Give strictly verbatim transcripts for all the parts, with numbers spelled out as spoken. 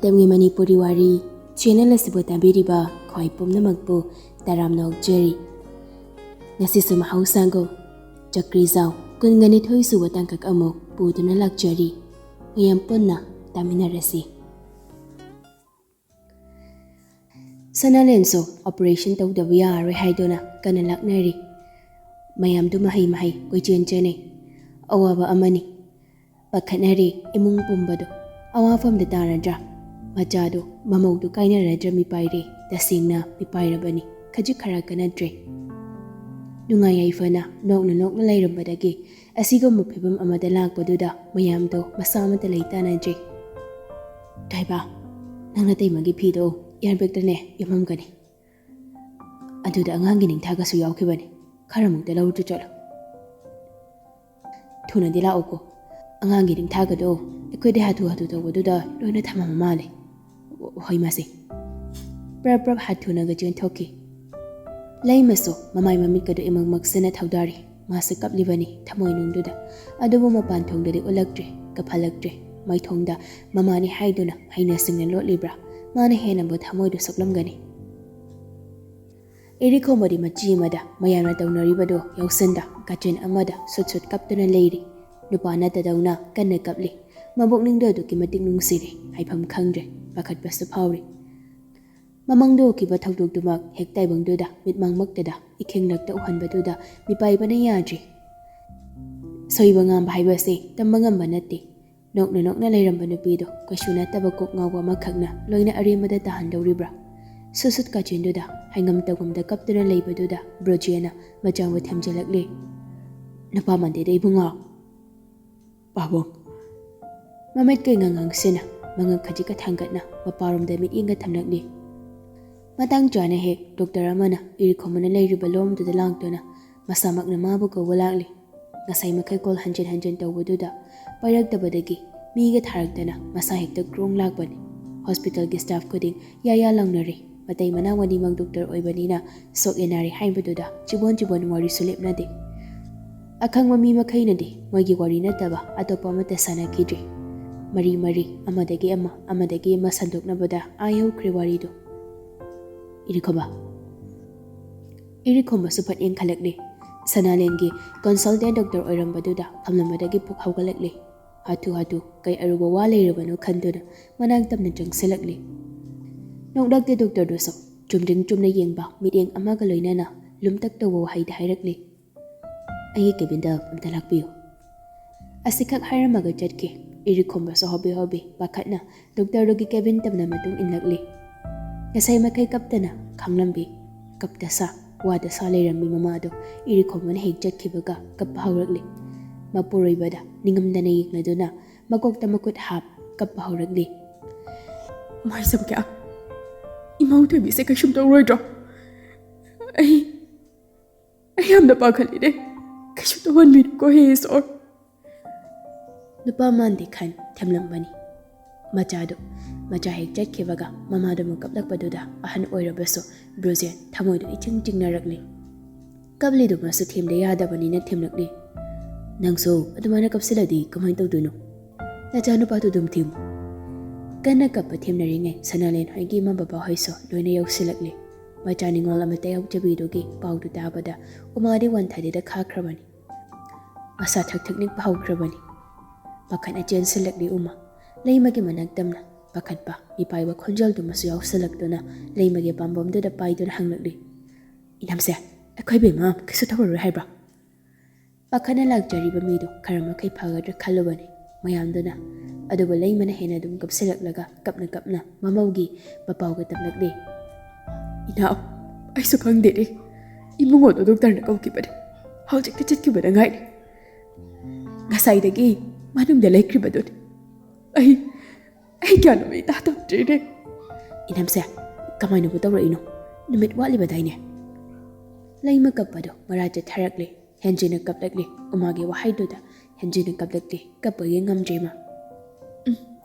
ꯇꯝꯒꯤ ꯃꯅꯤꯄꯨꯔꯤ ꯋꯥꯔꯤ ꯆꯦꯅꯦꯜ ꯑꯁꯤꯕꯨ ꯇꯥꯕꯤꯔꯤꯕ ꯈ꯭ꯋꯥꯏ ꯄꯨꯝꯅꯃꯛꯄꯨ ꯇꯔꯥꯝꯅ ꯑꯣꯛꯆꯔꯤ꯫ ꯉꯁꯤꯁꯨ ꯃꯍꯧꯁꯥꯒꯨꯝ ꯆꯀ꯭ꯔꯤꯖꯥꯎ ꯀꯨꯟꯒ ꯅꯤꯊꯣꯏ ꯁꯨꯕ ꯇꯥꯡꯀꯛ ꯑꯃꯨꯛ ꯄꯨꯗꯨꯅ ꯂꯥꯛꯆꯔꯤ꯫ ꯃꯌꯥꯝ ꯄꯨꯟꯅ ꯇꯥꯃꯤꯟꯅꯔꯁꯤ꯫ ꯁꯅꯥꯂꯦꯟꯁꯨ operation ꯇꯧꯗꯕ ꯌꯥꯔꯔꯣꯏ ꯍꯥꯏꯗꯨꯅ ꯀꯟꯅ ꯂꯥꯛꯅꯔꯤ꯫ ꯃꯌꯥꯝꯗꯨ ꯃꯍꯩ ꯃꯍꯩ ꯀꯣꯏꯆꯦꯟ ꯆꯦꯟꯅꯩ꯫ ꯑꯋꯥꯕ ꯑꯃꯅꯤ꯫ ꯄꯥꯈꯠꯅꯔꯤ ꯏꯃꯨꯡ ꯄꯨꯝꯕꯗꯨ꯫ ꯑꯋꯥꯐꯝꯗ ꯇꯥꯔꯗ꯭ꯔꯥ? ꯃꯆꯥꯗꯨ ꯃꯃꯧꯗꯨ ꯀꯥꯏꯅꯔꯗ꯭ꯔꯥ ꯃꯤꯄꯥꯏꯔꯦ꯫ ꯇꯁꯦꯡꯅ ꯃꯤꯄꯥꯏꯔꯕꯅꯤ꯫ ꯈꯖꯤꯛ ꯈꯔ ꯀꯅꯗ꯭ꯔꯦ꯫ ꯅꯨꯡꯉꯥꯏ ꯌꯥꯏꯐꯅ ꯅꯣꯛꯅ ꯅꯣꯛꯅ ꯂꯩꯔꯝꯕꯗꯒꯤ ꯑꯁꯤꯒꯨꯝꯕ ꯐꯤꯕꯝ ꯑꯃꯗ ꯂꯥꯛꯄꯗꯨꯗ ꯃꯌꯥꯝꯗꯣ ꯃꯁꯥ ꯑꯃꯠꯇ ꯂꯩ ꯇꯥꯅꯗ꯭ꯔꯦ꯫ ꯊꯣꯏꯕ, ꯅꯪ ꯅꯇꯩꯃꯒꯤ ꯐꯤꯗꯣ airbagꯇꯅꯦ ꯌꯣꯝꯃꯝꯒꯅꯤ꯫ ꯑꯗꯨꯗ ꯑꯉꯥꯡꯒꯤ ꯅꯤꯡꯊꯥꯒꯁꯨ ꯌꯥꯎꯈꯤꯕꯅꯤ꯫ ꯈꯔꯃꯨꯛꯇ ꯂꯧꯔꯨꯆꯣ ꯆꯠꯂꯣ꯫ ꯊꯨꯅꯗꯤ ꯂꯥꯛꯎꯀꯣ꯫ ꯑꯉꯥꯡꯒꯤ ꯅꯤꯡꯊꯥꯒꯗꯣ ꯑꯩꯈꯣꯏꯗ ꯍꯥꯊꯨ ꯍꯥꯊꯨ ꯇꯧꯕꯗꯨꯗ ꯂꯣꯏꯅ ꯊꯝꯃꯝꯕ ꯃꯥꯜꯂꯦ꯫ ꯍꯣꯏ ꯃꯥꯁꯦ꯫ ꯄ꯭ꯔꯞ ꯄ꯭ꯔꯞ ꯍꯥꯊꯨꯅꯒ ꯆꯦꯟꯊꯣꯛꯈꯤ꯫ ꯂꯩꯃꯁꯨ ꯃꯃꯥꯏ ꯃꯃꯤꯠꯀꯗꯨ ꯏꯃꯛ ꯃꯛꯁꯤꯟꯅ ꯊꯧꯗꯥꯔꯤ꯫ ꯃꯥꯁꯨ ꯀꯞꯂꯤꯕꯅꯤ ꯊꯃꯣꯏꯅꯨꯡꯗꯨꯗ꯫ ꯑꯗꯨꯕꯨ ꯃꯄꯥꯟ ꯊꯣꯡꯗꯗꯤ ꯎꯠꯂꯛꯇ꯭ꯔꯦ, ꯀꯞꯍꯜꯂꯛꯇ꯭ꯔꯦ꯫ ꯃꯥꯏꯊꯣꯡꯗ ꯃꯃꯥꯅꯤ ꯍꯥꯏꯗꯨꯅ ꯍꯩꯅ ꯁꯤꯡꯅ ꯂꯣꯠꯂꯤꯕ꯭ꯔꯥ? ꯃꯥꯅ ꯍꯦꯟꯅꯕꯨ ꯊꯃꯣꯏꯗꯨ ꯁꯣꯛꯂꯝꯒꯅꯤ꯫ ꯏꯔꯤꯈꯣꯝꯕꯗꯤ ꯃꯆꯤ ꯑꯃꯗ ꯃꯌꯥꯝꯅ ꯇꯧꯅꯔꯤꯕꯗꯨ ꯌꯥꯎꯁꯟꯗ ꯀꯥꯆꯤꯟ ꯑꯃꯗ ꯁꯨꯠ ꯁꯨꯠ ꯀꯞꯇꯨꯅ ꯂꯩꯔꯤ꯫ ꯅꯨꯄꯥ ꯅꯠꯇꯗꯧꯅ ꯀꯟꯅ ꯀꯞꯂꯤ꯫ ꯃꯕꯣꯛꯅꯤꯡꯗꯣ ꯑꯗꯨꯛꯀꯤ ꯃꯇꯤꯛ ꯅꯨꯡꯁꯤꯔꯦ, ꯍꯥꯏꯐꯝ ꯈꯪꯗ꯭ꯔꯦ꯫ ꯄꯥꯈꯠꯄꯁꯨ ꯐꯥꯎꯔꯤ꯫ ꯃꯃꯥꯡꯗ ꯎꯈꯤꯕ ꯊꯧꯗꯣꯛꯇꯨꯃꯛ ꯍꯦꯛ ꯇꯥꯏꯕꯪꯗꯨꯗ ꯃꯤꯠꯃꯥꯡꯃꯛꯇꯗ ꯏꯈꯦꯡꯂꯛꯇ ꯎꯍꯟꯕꯗꯨꯗ ꯃꯤꯄꯥꯏꯕꯅ ꯌꯥꯗ꯭ꯔꯤ꯫ ꯁꯣꯏꯕ ꯉꯥꯝꯕ ꯍꯥꯏꯕꯁꯦ ꯇꯝꯕ ꯉꯝꯕ ꯅꯠꯇꯦ꯫ ꯅꯣꯛꯅ ꯅꯣꯛꯅ ꯂꯩꯔꯝꯕ ꯅꯨꯄꯤꯗꯣ ꯀꯩꯁꯨ ꯅꯠꯇꯕ ꯀꯣꯛ ꯉꯥꯎꯕ ꯑꯃꯈꯛꯅ ꯂꯣꯏꯅ ꯑꯔꯦꯝꯕꯗ ꯇꯥꯍꯟꯗꯧꯔꯤꯕ꯭ꯔꯥ? ꯁꯨꯠ ꯁꯨꯠ ꯀꯥꯆꯤꯟꯗꯨꯗ ꯍꯥꯏꯉꯝ ꯇꯧꯉꯝꯗ ꯀꯞꯇꯨꯅ ꯂꯩꯕꯗꯨꯗ ꯕ꯭ꯔꯣꯖꯦꯅ ꯃꯆꯥꯕꯨ ꯊꯦꯝꯖꯤꯜꯂꯛꯂꯦ꯫ ꯅꯨꯄꯥ ꯃꯥꯟꯗꯦꯗ ꯏꯕꯨꯡꯉꯣ꯫ ꯄꯥꯕꯨꯡ꯫ ꯃꯃꯤꯠ ꯀꯩꯉꯥꯡ ꯉꯥꯡꯁꯤꯟꯅ ꯃꯉꯛ ꯈꯖꯤꯛꯀ ꯊꯥꯡꯒꯠꯅ ꯃꯄꯥꯔꯣꯝꯗ ꯃꯤꯠꯌꯦꯡꯒ ꯊꯝꯂꯛꯂꯤ꯫ ꯃꯇꯥꯡ ꯆꯥꯅ ꯍꯦꯛ ꯗꯣꯛꯇꯔ ꯑꯃꯅ ꯏꯔꯤꯈꯣꯝꯕꯅ ꯂꯩꯔꯤꯕ ꯂꯣꯝꯗꯨꯗ ꯂꯥꯡꯗꯨꯅ ꯃꯁꯥꯃꯛꯅ ꯃꯥꯕꯨ ꯀꯧꯕ ꯂꯥꯛꯂꯤ꯫ ꯉꯁꯥꯏ ꯃꯈꯩ ꯀꯣꯜ ꯍꯟꯖꯤꯟ ꯍꯟꯖꯤꯟ ꯇꯧꯕꯗꯨꯗ ꯄꯥꯏꯔꯛꯇꯕꯗꯒꯤ ꯃꯤꯒ ꯊꯥꯔꯛꯇꯅ ꯃꯁꯥ ꯍꯦꯛꯇ ꯒ꯭ꯔꯣꯡ ꯂꯥꯛꯄꯅꯤ꯫ ꯍꯣꯁꯄꯤꯇꯥꯜꯒꯤ ꯁ꯭ꯇꯥꯐ ꯈꯨꯗꯤꯡ ꯌꯥ ꯌꯥ ꯂꯥꯎꯅꯔꯤ꯫ ꯃꯇꯩ ꯃꯅꯥꯎ ꯑꯅꯤꯃꯛ ꯗꯣꯛꯇꯔ ꯑꯣꯏꯕꯅꯤꯅ ꯁꯣꯛꯑꯦ ꯅꯥꯔꯦ ꯍꯥꯏꯕꯗꯨꯗ ꯆꯤꯕꯣꯟ ꯆꯤꯕꯣꯟ ꯋꯥꯔꯤꯁꯨ ꯂꯦꯞꯅꯗꯦ꯫ ꯑꯈꯪꯕ ꯃꯤ ꯃꯈꯩꯅꯗꯤ ꯃꯣꯏꯒꯤ ꯋꯥꯔꯤ ꯅꯠꯇꯕ ꯑꯇꯣꯞꯄ ꯑꯃꯠꯇ ꯁꯥꯟꯅꯈꯤꯗ꯭ꯔꯤ꯫ ꯃꯔꯤ ꯃꯔꯤ, ꯑꯃꯗꯒꯤ ꯑꯃ, ꯑꯃꯗꯒꯤ ꯑꯃ ꯁꯟꯗꯣꯛꯅꯕꯗ ꯑꯥ ꯌꯧꯈ꯭ꯔꯦ ꯋꯥꯔꯤꯗꯨ꯫ ꯏꯔꯤꯈꯣꯝꯕ꯫ ꯏꯔꯤꯈꯣꯝꯕꯁꯨ ꯐꯠ ꯌꯦꯡꯈꯠꯂꯛꯂꯦ꯫ ꯁꯅꯥꯂꯦꯟꯒꯤ consultant doctor ꯑꯣꯏꯔꯝꯕꯗꯨꯗ ꯐꯝꯂꯝꯕꯗꯒꯤ ꯄꯨꯛ ꯍꯧꯒꯠꯂꯛꯂꯦ꯫ ꯍꯥꯊꯨ ꯍꯥꯊꯨ ꯀꯩ ꯑꯔꯨꯕ ꯋꯥ ꯂꯩꯔꯕꯅꯣ ꯈꯟꯗꯨꯅ ꯃꯅꯥꯛ ꯇꯝꯅ ꯆꯪꯁꯤꯜꯂꯛꯂꯦ꯫ ꯅꯣꯛꯂꯛꯇꯦ doctorꯗꯨꯁꯨ꯫ ꯆꯨꯝꯗ꯭ꯔꯤꯡ ꯆꯨꯝꯅ ꯌꯦꯡꯕ ꯃꯤꯠꯌꯦꯡ ꯑꯃꯒ ꯂꯣꯏꯅꯅ ꯂꯨꯝꯇꯛ ꯇꯧꯕ ꯋꯥꯍꯩꯗ ꯍꯥꯏꯔꯛꯂꯦ, "ꯑꯩꯒꯤ cabinꯗ ꯑꯝꯇ ꯂꯥꯛꯄꯤꯌꯨ"꯫ ꯑꯁꯤꯈꯛ ꯍꯥꯏꯔꯝꯃꯒ ꯆꯠꯈꯤ꯫ ꯏꯔꯤꯈꯣꯝꯕꯁꯨ ꯍꯣꯕꯦ ꯍꯣꯕꯦ ꯄꯥꯈꯠꯅ doctorꯗꯨꯒꯤ cabin ꯇꯝꯅ ꯃꯇꯨꯡ ꯏꯜꯂꯛꯂꯤ꯫ ꯉꯁꯥꯏ ꯃꯈꯩ ꯀꯞꯇꯅ ꯈꯥꯡꯂꯝꯕꯤ, ꯀꯞꯇ ꯁꯥ, ꯋꯥꯗ ꯁꯥ ꯂꯩꯔꯝꯃꯤ ꯃꯃꯥꯗꯣ ꯏꯔꯤꯈꯣꯝꯕꯅ ꯍꯦꯛ ꯆꯠꯈꯤꯕꯒ ꯀꯞꯄ ꯍꯧꯔꯛꯂꯤ꯫ ꯃꯄꯨꯔꯣꯏꯕꯗ ꯅꯤꯡꯉꯝꯗꯅ ꯌꯦꯡꯂꯗꯨꯅ ꯃꯀꯣꯛꯇ ꯃꯈꯨꯠ ꯍꯥꯞ ꯀꯞꯄ ꯍꯧꯔꯛꯂꯤ꯫ "ꯃꯥꯏꯁꯝ ꯀꯌꯥ, ꯏꯃꯧ ꯊꯣꯏꯕꯤꯁꯦ ꯀꯩꯁꯨꯝ ꯇꯧꯔꯣꯏꯗ꯭ꯔꯣ? ꯑꯩ, ꯑꯩ ꯌꯥꯝꯅ ꯄꯥꯈꯠꯂꯤꯅꯦ꯫ ꯀꯩꯁꯨ ꯇꯧꯍꯟꯕꯤꯅꯨꯀꯣ ꯍꯦ ꯏꯁꯣꯔ"꯫ ꯅꯨꯄꯥ ꯃꯥꯟꯗꯦ ꯈꯟ ꯊꯦꯝꯂꯝꯕꯅꯤ꯫ ꯃꯆꯥꯗꯨ, ꯃꯆꯥ ꯍꯦꯛ ꯆꯠꯈꯤꯕꯒ ꯃꯃꯥꯗꯨ ꯑꯃꯨꯛ ꯀꯞꯂꯛꯄꯗꯨꯗ ꯑꯍꯟ ꯑꯣꯏꯔꯕꯁꯨ ꯕ꯭ꯔꯨꯖꯦꯟ ꯊꯃꯣꯏꯗꯨ ꯏꯆꯤꯡ ꯆꯤꯡꯅꯔꯛꯂꯤ꯫ ꯀꯞꯂꯤꯗꯨꯃꯁꯨ ꯊꯦꯝꯗ ꯌꯥꯗꯕꯅꯤꯅ ꯊꯦꯝꯂꯛꯂꯤ꯫ "ꯅꯪꯁꯨ ꯑꯗꯨꯃꯥꯏꯅ ꯀꯞꯁꯤꯜꯂꯗꯤ ꯀꯃꯥꯏꯅ ꯇꯧꯗꯣꯏꯅꯣ? ꯅꯆꯥꯅꯨꯄꯥꯗꯨ ꯑꯗꯨꯝ ꯊꯦꯝꯃꯨ"꯫ ꯀꯟꯅ ꯀꯞꯄ ꯊꯦꯝꯅꯔꯤꯉꯩ ꯁꯅꯥꯂꯦꯟ ꯍꯣꯏꯒꯤ ꯏꯃꯥ ꯕꯕꯥ ꯍꯣꯏꯁꯨ ꯂꯣꯏꯅ ꯌꯧꯁꯤꯜꯂꯛꯂꯤ꯫ ꯃꯆꯥ ꯅꯤꯡꯉꯣꯜ ꯑꯃꯠꯇ ꯌꯥꯎꯖꯕꯤꯗꯨꯒꯤ ꯄꯥꯎꯗꯨ ꯇꯥꯕꯗ ꯎꯃꯥꯗꯤ ꯋꯥꯟꯊꯗꯦꯗ ꯈꯥꯈ꯭ꯔꯕꯅꯤ꯫ ꯃꯁꯥ ꯊꯛ ꯊꯛ ꯅꯤꯛꯄ ꯍꯧꯈ꯭ꯔꯕꯅꯤ꯫ ꯄꯥꯈꯠꯅ ꯆꯦꯟꯁꯤꯜꯂꯛꯂꯤ ꯎꯃꯥ꯫ ꯂꯩꯃꯒꯤ ꯃꯅꯥꯛ ꯇꯝꯅ ꯄꯥꯈꯠꯄ ꯃꯤꯄꯥꯏꯕ ꯈꯣꯟꯖꯦꯜꯗꯨꯃꯁꯨ ꯌꯥꯎꯁꯤꯜꯂꯛꯇꯨꯅ ꯂꯩꯃꯒꯤ ꯄꯥꯝꯕꯣꯝꯗꯨꯗ ꯄꯥꯏꯗꯨꯅ ꯍꯪꯂꯛꯂꯤ, "ꯏꯅꯝꯁꯦ, ꯑꯩꯈꯣꯏ ꯕꯦꯝꯃ ꯀꯩꯁꯨ ꯇꯧꯔꯔꯣꯏ ꯍꯥꯏꯕ꯭ꯔꯥ?" ꯄꯥꯈꯠꯅ ꯂꯥꯛꯆꯔꯤꯕ ꯃꯤꯗꯨ ꯈꯔ ꯃꯈꯩ ꯐꯒꯗ꯭ꯔꯥ ꯈꯜꯂꯨꯕꯅꯤ ꯃꯌꯥꯝꯗꯨꯅ꯫ ꯑꯗꯨꯕꯨ ꯂꯩꯃꯅ ꯍꯦꯟꯅ ꯑꯗꯨꯝ ꯀꯞꯁꯤꯜꯂꯛꯂꯒ ꯀꯞꯅ ꯀꯞꯅ ꯃꯃꯧꯒꯤ ꯃꯄꯥꯎꯒ ꯇꯝꯂꯛꯂꯤ꯫ "ꯏꯅꯥꯎ, ꯑꯩꯁꯨ ꯈꯪꯗꯦꯅꯦ꯫ ꯏꯕꯨꯡꯉꯣꯗꯣ ꯗꯣꯛꯇꯔꯅ ꯀꯧꯈꯤꯕꯅꯦ꯫ ꯍꯧꯖꯤꯛꯇ ꯆꯠꯈꯤꯕꯗ ꯉꯥꯏꯔꯤ꯫ ꯉꯁꯥꯏꯗꯒꯤ ꯃꯅꯨꯡꯗ ꯂꯩꯈ꯭ꯔꯤꯕꯗꯨꯅꯤ꯫ ꯑꯩ, ꯑꯩ ꯒ꯭ꯌꯥꯟ ꯑꯃ ꯏꯇꯥ ꯇꯥꯗ꯭ꯔꯦꯅꯦ"꯫ "ꯏꯅꯝꯁꯦ, ꯀꯃꯥꯏꯅꯕꯨ ꯇꯧꯔꯛꯏꯅꯣ? ꯅꯨꯃꯤꯠ ꯋꯥꯠꯂꯤꯕꯗꯥꯏꯅꯦ?" ꯂꯩꯃ ꯀꯞꯄꯗꯣ ꯃꯔꯥ ꯆꯠꯊꯔꯛꯂꯦ꯫ ꯍꯦꯟꯖꯤꯟꯅ ꯀꯞꯂꯛꯂꯦ꯫ ꯎꯃꯥꯒꯤ ꯋꯥꯍꯩꯗꯨꯗ ꯍꯦꯟꯖꯤꯟꯅ ꯀꯞꯂꯛꯂꯦ꯫ ꯀꯞꯄꯒꯤ ꯉꯝꯗ꯭ꯔꯦ ꯃꯥ꯫ "ꯎꯝ,